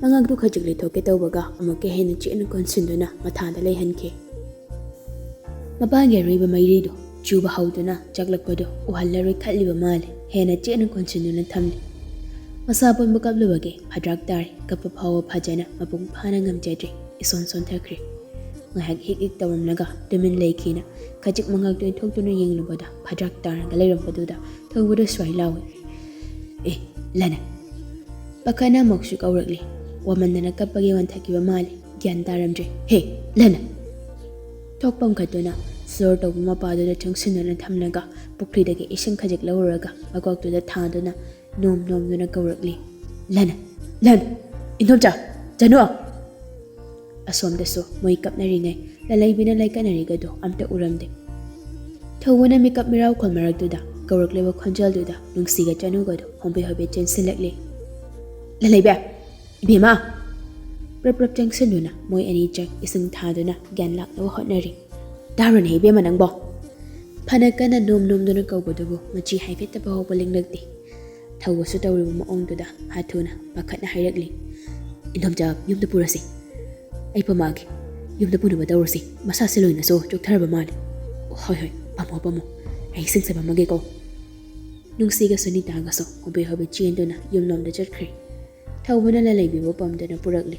ꯃꯉꯛꯇꯨ ꯈꯖꯤꯛ ꯂꯩꯊꯣꯛꯀꯦ ꯇꯧꯕꯒ ꯑꯃꯨꯛꯀ ꯍꯦꯟꯅ ꯆꯦꯠꯅ ꯀꯣꯟꯁꯤꯟꯗꯨꯅ ꯃꯊꯥꯗ ꯂꯩꯍꯟꯈꯤ꯫ ꯃꯄꯥꯟꯒꯤ ꯑꯔꯣꯏꯕ ꯃꯩꯔꯤꯗꯨ ꯆꯨꯕ ꯍꯧꯗꯨꯅ ꯆꯥꯛꯂꯛꯄꯗꯨ ꯎꯍꯜꯂꯔꯣꯏ ꯈꯜꯂꯤꯕ ꯃꯥꯜꯂꯦ꯫ ꯍꯦꯟꯅ ꯆꯦꯠꯅ ꯀꯣꯟꯁꯤꯟꯗꯨꯅ ꯊꯝꯂꯤ꯫ ꯃꯁꯥ ꯄꯨꯝꯕ ꯀꯞꯂꯨꯕꯒꯤ ꯐꯗ꯭ꯔꯥꯛ ꯇꯥꯔꯦ꯫ ꯀꯞꯄ ꯐꯥꯎꯕ ꯐꯖꯅ ꯃꯄꯨꯡ ꯐꯥꯅ ꯉꯝꯖꯗ꯭ꯔꯦ꯫ ꯏꯁꯣꯟ ꯁꯣꯟꯊꯈ꯭ꯔꯦ꯫ ꯉꯥꯏꯍꯥꯛ ꯍꯤꯛ ꯍꯤꯛ ꯇꯧꯔꯝꯂꯒ ꯇꯨꯃꯤꯟ ꯂꯩꯈꯤꯅ ꯈꯖꯤꯛ ꯃꯉꯛꯇꯣ ꯏꯟꯊꯣꯛꯇꯨꯅ ꯌꯦꯡꯂꯨꯕꯗ ꯐꯗ꯭ꯔꯥꯛ ꯇꯥꯔꯒ ꯂꯩꯔꯝꯕꯗꯨꯗ ꯊꯧꯕꯗ ꯁ꯭ꯋꯥꯏ ꯂꯥꯎꯏ꯫ "ꯑꯦ, ꯂꯅ!" ꯄꯥꯈꯠꯅ ꯑꯃꯨꯛꯁꯨ ꯀꯧꯔꯛꯂꯤ꯫ ꯋꯥꯃꯟꯗꯅ ꯀꯞꯄꯒꯤ ꯋꯥꯟꯊꯈꯤꯕ ꯃꯥꯜꯂꯤ꯫ ꯒ꯭ꯌꯥꯟ ꯇꯥꯔꯝꯗ꯭ꯔꯦ꯫ "ꯍꯦ, ꯂꯅ!" ꯊꯣꯛ ꯄꯝꯈꯠꯇꯨꯅ ꯐ꯭ꯂꯣꯔ ꯇꯧꯕ ꯃꯄꯥꯗꯨꯗ ꯆꯪꯁꯤꯟꯗꯨꯅ ꯊꯝꯂꯒ ꯄꯨꯈ꯭ꯔꯤꯗꯒꯤ ꯏꯁꯤꯡ ꯈꯖꯤꯛ ꯂꯧꯔꯨꯔꯒ ꯃꯀꯣꯛꯇꯨꯗ ꯊꯥꯗꯨꯅ ꯅꯣꯝ ꯅꯣꯝꯗꯨꯅ ꯀꯧꯔꯛꯂꯤ꯫ "ꯂꯅ! ꯂꯅ! ꯏꯟꯗꯣꯝꯆꯥ! ꯆꯅꯨ!" ꯑꯁꯣꯝꯗꯁꯨ ꯃꯣꯏ ꯀꯞꯅꯔꯤꯉꯩ ꯂꯂꯩꯕꯤꯅ ꯂꯥꯏꯀꯠꯅꯔꯤꯒꯗꯨ ꯑꯝꯇ ꯎꯔꯝꯗꯦ꯫ ꯊꯧꯕꯅ ꯃꯤꯀꯞ ꯃꯤꯔꯥꯎꯈꯣꯜ ꯃꯔꯛꯇꯨꯗ ꯀꯧꯔꯛꯂꯤꯕ ꯈꯣꯟꯖꯦꯜꯗꯨꯗ ꯅꯨꯡꯁꯤꯒ ꯆꯅꯨꯒꯗꯨ ꯍꯣꯝꯕꯦ ꯍꯣꯝꯕꯦ ꯆꯦꯟꯁꯤꯜꯂꯛꯂꯤ꯫ "ꯂꯂꯩꯕꯤ! ꯏꯕꯦꯝꯃ!" ꯄ꯭ꯔꯞ ꯄ꯭ꯔꯞ ꯆꯪꯁꯤꯟꯗꯨꯅ ꯃꯣꯏ ꯑꯅꯤ ꯆꯪ ꯏꯁꯤꯡ ꯊꯥꯗꯨꯅ ꯒ꯭ꯌꯥꯟ ꯂꯥꯛꯅꯕ ꯍꯣꯠꯅꯔꯤ꯫ "ꯇꯥꯕ꯭ꯔꯣꯅꯦ ꯏꯕꯦꯝꯃ ꯅꯪꯕꯣ?" ꯐꯅ ꯀꯟꯅ ꯅꯣꯝ ꯅꯣꯝꯗꯨꯅ ꯀꯧꯕꯗꯨꯕꯨ ꯃꯆꯤ ꯍꯥꯏꯐꯦꯠꯇ ꯐꯥꯎꯕ ꯂꯦꯡꯂꯛꯇꯦ꯫ ꯊꯧꯕꯁꯨ ꯇꯧꯔꯤꯕ ꯃꯑꯣꯡꯗꯨꯗ ꯍꯥꯊꯨꯅ ꯄꯥꯈꯠꯅ ꯍꯥꯏꯔꯛꯂꯤ꯫ "ꯏꯟꯗꯣꯝꯆꯥ ꯌꯨꯝꯗ ꯄꯨꯔꯁꯤ꯫ ꯑꯩ ꯄꯝꯃꯛꯑꯒꯦ꯫ ꯌꯨꯝꯗ ꯄꯨꯅꯕ ꯇꯧꯔꯁꯤ꯫ ꯃꯁꯥꯁꯦ ꯂꯣꯏꯅꯁꯨ ꯆꯣꯛꯊꯔꯕ ꯃꯥꯜꯂꯦ꯫ ꯍꯣꯏ, ꯍꯣꯏ, ꯄꯝꯃꯣ, ꯄꯝꯃꯣ꯫ ꯑꯩ ꯏꯁꯤꯡꯁꯦ ꯄꯝꯃꯒꯦꯀꯣ꯫" ꯅꯨꯡꯁꯤꯒ ꯁꯨꯅꯤꯇꯥꯒꯁꯨ ꯍꯣꯕꯦ ꯍꯣꯕꯦ ꯆꯦꯟꯗꯨꯅ ꯌꯨꯝꯂꯣꯝꯗ ꯆꯠꯈ꯭ꯔꯦ꯫ ꯊꯧꯕꯅ ꯂꯂꯩꯕꯤꯕꯨ ꯄꯝꯗꯨꯅ ꯄꯨꯔꯛꯂꯤ꯫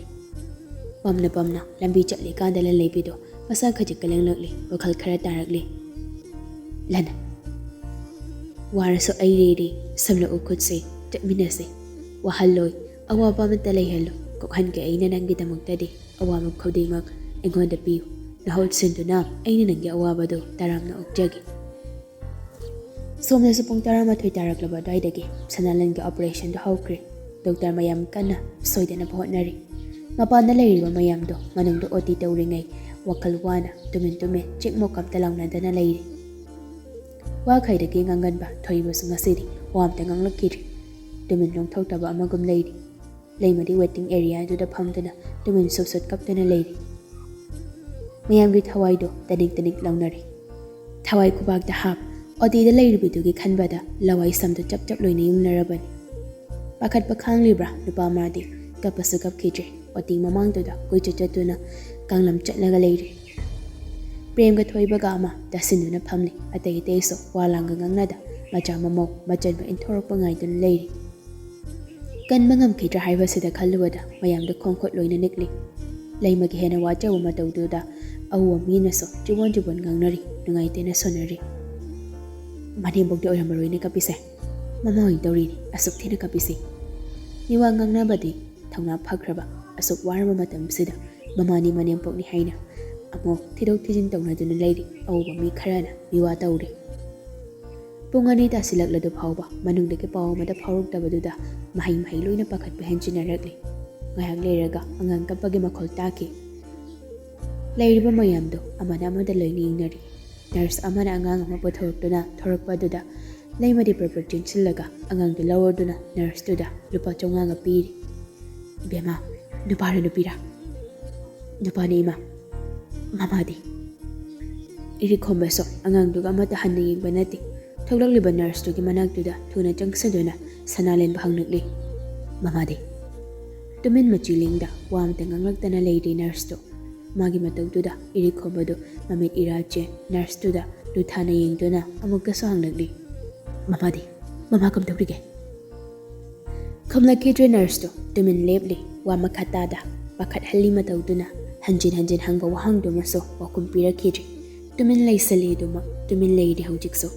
ꯄꯝꯅ ꯄꯝꯅ ꯂꯝꯕꯤ ꯆꯠꯂꯤꯀꯥꯟꯗ ꯂꯂꯩꯕꯤꯗꯣ ꯃꯁꯥ ꯈꯖꯤꯛ ꯀꯂꯦꯡꯂꯛꯂꯤ, ꯋꯥꯈꯜ ꯈꯔ ꯇꯥꯔꯛꯂꯤ꯫ "ꯂꯅ, ꯋꯥꯔꯁꯨ ꯑꯩ ꯂꯩꯔꯤ, ꯁꯝꯂꯛꯎ ꯈꯨꯠꯁꯦ, ꯆꯠꯃꯤꯟꯅꯁꯦ꯫ ꯋꯥꯍꯜꯂꯣꯏ, ꯑꯋꯥꯕ ꯑꯃꯠꯇ ꯂꯩꯍꯜꯂꯣꯏ, ꯀꯣꯛꯍꯟꯒꯦ ꯑꯩꯅ ꯅꯪꯒꯤꯗꯃꯛꯇꯗꯤ꯫ ꯑꯋꯥꯕ ꯈꯨꯗꯤꯡꯃꯛ ꯑꯩꯉꯣꯟꯗ ꯄꯤꯌꯨ, ꯅꯍꯨꯠ ꯁꯤꯟꯗꯨꯅ ꯑꯩꯅ ꯅꯪꯒꯤ ꯑꯋꯥꯕꯗꯨ ꯇꯔꯥꯝꯅ ꯑꯣꯛꯆꯒꯦ꯫" ꯁꯣꯝꯗꯁꯨ ꯄꯨꯡ ꯇꯔꯥꯃꯥꯊꯣꯏ ꯇꯥꯔꯛꯂꯕ ꯑꯗꯨꯋꯥꯏꯗꯒꯤ ꯁꯅꯥꯂꯟꯒꯤ ꯑꯣꯄꯔꯦꯁꯟꯗꯨ ꯍꯧꯈ꯭ꯔꯦ꯫ ꯗꯣꯛꯇꯔ ꯃꯌꯥꯝ ꯀꯟꯅ ꯁꯣꯏꯗꯅꯕ ꯍꯣꯠꯅꯔꯤ꯫ ꯃꯄꯥꯟꯗ ꯂꯩꯔꯤꯕ ꯃꯌꯥꯝꯗꯣ ꯃꯅꯨꯡꯗ ꯑꯣ ꯇꯤ ꯇꯧꯔꯤꯉꯩ ꯋꯥꯈꯜ ꯋꯥꯅ ꯇꯨꯃꯤꯟ ꯇꯨꯃꯤꯟ ꯆꯤꯛ ꯃꯣꯛ ꯑꯝꯇ ꯂꯥꯎꯅꯗꯅ ꯂꯩꯔꯤ꯫ ꯋꯥ ꯈꯩꯗꯒꯤ ꯉꯥꯡꯒꯟꯕ ꯊꯣꯏꯕꯁꯨ ꯉꯁꯤꯗꯤ ꯋꯥ ꯑꯝꯇ ꯉꯥꯡꯂꯛꯈꯤꯗ꯭ꯔꯤ꯫ ꯇꯨꯃꯤꯟ ꯂꯣꯡꯊꯣꯛꯇꯕ ꯑꯃꯒꯨꯝ ꯂꯩꯔꯤ꯫ ꯂꯩꯃꯗꯤ ꯋꯦꯇꯤꯡ ꯑꯦꯔꯤꯌꯥꯗꯨꯗ ꯐꯝꯗꯨꯅ ꯇꯨꯃꯤꯟ ꯁꯨꯞ ꯁꯨꯞ ꯀꯞꯇꯨꯅ ꯂꯩꯔꯤ꯫ ꯃꯌꯥꯝꯒꯤ ꯊꯋꯥꯏꯗꯣ ꯇꯅꯤꯛ ꯇꯅꯤꯛ ꯂꯥꯎꯅꯔꯤ꯫ ꯊꯋꯥꯏ ꯈꯨꯕꯥꯛꯇ ꯍꯥꯞ, ꯑꯣ ꯇꯤꯗ ꯂꯩꯔꯤꯕꯗꯨꯒꯤ ꯈꯟꯕꯗ ꯂꯋꯥꯏ ꯁꯝꯗꯨ ꯆꯞ ꯆꯞ ꯂꯣꯏꯅ ꯌꯨꯡꯅꯔꯕꯅꯤ꯫ ꯄꯥꯈꯠꯄ ꯈꯥꯡꯂꯤꯕ꯭ꯔꯥ ꯅꯨꯄꯥ ꯃꯥꯗꯤ? ꯀꯞꯄꯁꯨ ꯀꯞꯈꯤꯗ꯭ꯔꯦ꯫ ꯑꯣ ꯇꯤ ꯃꯃꯥꯡꯗꯨꯗ ꯀꯣꯏꯆꯠ ꯆꯠꯇꯨꯅ ꯀꯥꯡꯂꯝ ꯆꯠꯂꯒ ꯂꯩꯔꯦ꯫ ꯄ꯭ꯔꯦꯝꯒ ꯊꯣꯏꯕꯒ ꯑꯃ ꯇꯥꯁꯤꯟꯗꯨꯅ ꯐꯝꯂꯤ꯫ ꯑꯇꯩ ꯑꯇꯩꯁꯨ ꯋꯥ ꯂꯥꯡꯒ ꯉꯥꯡꯅꯗ ꯃꯆꯥ ꯃꯃꯧ ꯃꯆꯟꯕ ꯏꯟꯊꯣꯔꯛꯄ ꯉꯥꯏꯗꯨꯅ ꯂꯩꯔꯤ꯫ ꯀꯟꯕ ꯉꯝꯈꯤꯗ꯭ꯔꯥ ꯍꯥꯏꯕꯁꯤꯗ ꯈꯜꯂꯨꯕꯗ ꯃꯌꯥꯝꯗ ꯈꯣꯡ ꯈꯨꯠ ꯂꯣꯏꯅ ꯅꯤꯛꯂꯤ꯫ ꯂꯩꯃꯒꯤ ꯍꯦꯟꯅ ꯋꯥꯖꯕ ꯃꯇꯧꯗꯨꯗ ꯑꯎꯕ ꯃꯤꯅꯁꯨ ꯆꯤꯕꯣꯟ ꯆꯤꯕꯣꯟ ꯉꯥꯡꯅꯔꯤ, ꯅꯨꯡꯉꯥꯏꯇꯦꯅ ꯁꯣꯟꯅꯔꯤ꯫ "ꯃꯅꯦꯝꯕꯣꯛꯇꯤ ꯑꯣꯏꯔꯝꯃꯔꯣꯏꯅꯦ ꯀꯞꯄꯤꯁꯦ꯫ ꯃꯃꯥ ꯑꯣꯏꯅ ꯇꯧꯔꯤꯅꯤ ꯑꯁꯨꯛ ꯊꯤꯅ ꯀꯞꯄꯤꯁꯦ꯫" ꯃꯤꯋꯥ ꯉꯥꯡꯅꯕꯗꯤ ꯊꯧꯅꯥ ꯐꯈ꯭ꯔꯕ ꯑꯁꯨꯛ ꯋꯥꯔꯕ ꯃꯇꯝꯁꯤꯗ ꯃꯃꯥꯅꯤ ꯃꯅꯦꯝꯄꯣꯛꯅꯤ ꯍꯥꯏꯅ ꯑꯃꯨꯛ ꯊꯤꯗꯣꯛ ꯊꯤꯖꯤꯟ ꯇꯧꯅꯗꯨꯅ ꯂꯩꯔꯤ꯫ ꯑꯎꯕ ꯃꯤ ꯈꯔꯅ ꯃꯤꯋꯥ ꯇꯧꯔꯤ꯫ ꯄꯨꯡ ꯑꯅꯤ ꯇꯥꯁꯤꯜꯂꯛꯂꯗꯨ ꯐꯥꯎꯕ ꯃꯅꯨꯡꯗꯒꯤ ꯄꯥꯎ ꯑꯃꯠꯇ ꯐꯥꯎꯔꯛꯇꯕꯗꯨꯗ ꯃꯍꯩ ꯃꯍꯩ ꯂꯣꯏꯅ ꯄꯥꯈꯠꯄ ꯍꯦꯟꯖꯤꯟꯅꯔꯛꯂꯤ꯫ ꯉꯥꯏꯍꯥꯛ ꯂꯩꯔꯒ ꯑꯉꯥꯡ ꯀꯞꯄꯒꯤ ꯃꯈꯣꯜ ꯇꯥꯈꯤ꯫ ꯂꯩꯔꯤꯕ ꯃꯌꯥꯝꯗꯨ ꯑꯃꯅ ꯑꯃꯗ ꯂꯣꯏꯅ ꯌꯦꯡꯅꯔꯤ꯫ ꯅꯔꯁ ꯑꯃꯅ ꯑꯉꯥꯡ ꯑꯃ ꯄꯨꯊꯣꯔꯛꯇꯨꯅ ꯊꯣꯔꯛꯄ ꯑꯗꯨꯗ ꯂꯩꯃꯗꯤ ꯄ꯭ꯔꯄ꯭ꯔ ꯆꯦꯟꯁꯤꯜꯂꯒ ꯑꯉꯥꯡꯗꯨ ꯂꯧꯔꯗꯨꯅ ꯅꯔꯁꯇꯨꯗ ꯂꯨꯄꯥ ꯆꯥꯝꯃꯉꯥꯒ ꯄꯤꯔꯤ꯫ "ꯏꯕꯦꯝꯃ, ꯅꯨꯄꯥꯔ ꯅꯨꯄꯤꯔ?" "ꯅꯨꯄꯥꯅꯤ ꯏꯃꯥ꯫" "ꯃꯃꯥꯗꯤ?" ꯏꯔꯤꯛ ꯈꯣꯝꯕꯁꯨ ꯑꯉꯥꯡꯗꯨꯒ ꯑꯃꯠꯇ ꯍꯟꯅ ꯌꯦꯡꯕ ꯅꯠꯇꯦ꯫ ꯊꯣꯛꯂꯛꯂꯤꯕ ꯅꯔꯁꯇꯨꯒꯤ ꯃꯅꯥꯛꯇꯨꯗ ꯊꯨꯅ ꯆꯪꯁꯤꯟꯗꯨꯅ ꯁꯅꯥꯂꯦꯟꯕ ꯍꯪꯂꯛꯂꯤ꯫ "ꯃꯃꯥꯗꯤ?" ꯇꯨꯃꯤꯟ ꯃꯆꯤ ꯂꯦꯡꯗ ꯋꯥ ꯑꯃꯇ ꯉꯥꯡꯂꯛꯇꯅ ꯂꯩꯔꯤ ꯅꯔꯁꯇꯨ꯫ ꯃꯥꯒꯤ ꯃꯇꯧꯗꯨꯗ ꯏꯔꯤꯛ ꯈꯣꯝꯕꯗꯨ ꯃꯃꯤꯠ ꯏꯔꯥ ꯆꯦ ꯅꯔꯁꯇꯨꯗ ꯂꯨꯊꯥꯅ ꯌꯦꯡꯗꯨꯅ ꯑꯃꯨꯛꯀꯁꯨ ꯍꯪꯂꯛꯂꯤ꯫ "ꯃꯃꯥꯗꯤ? ꯃꯃꯥ ꯀꯝꯗꯧꯔꯤꯒꯦ?" ꯈꯨꯝꯂꯛꯈꯤꯗ꯭ꯔꯦ ꯅꯔꯁꯇꯨ꯫ ꯇꯨꯃꯤꯟ ꯂꯦꯞꯂꯤ꯫ ꯋꯥ ꯃꯈꯥ ꯇꯥꯗ ꯄꯥꯈꯠꯍꯜꯂꯤ ꯃꯇꯧꯗꯨꯅ ꯍꯟꯖꯤꯟ ꯍꯟꯖꯤꯟ ꯍꯪꯕ ꯋꯥꯍꯪꯗꯨꯃꯁꯨ ꯄꯥꯎꯈꯨꯝ ꯄꯤꯔꯛꯈꯤꯗ꯭ꯔꯤ꯫ ꯇꯨꯃꯤꯟ ꯂꯩꯁꯜꯂꯤ ꯑꯗꯨꯃꯛ꯫ ꯇꯨꯃꯤꯟ ꯂꯩꯔꯤ ꯍꯧꯖꯤꯛꯁꯨ꯫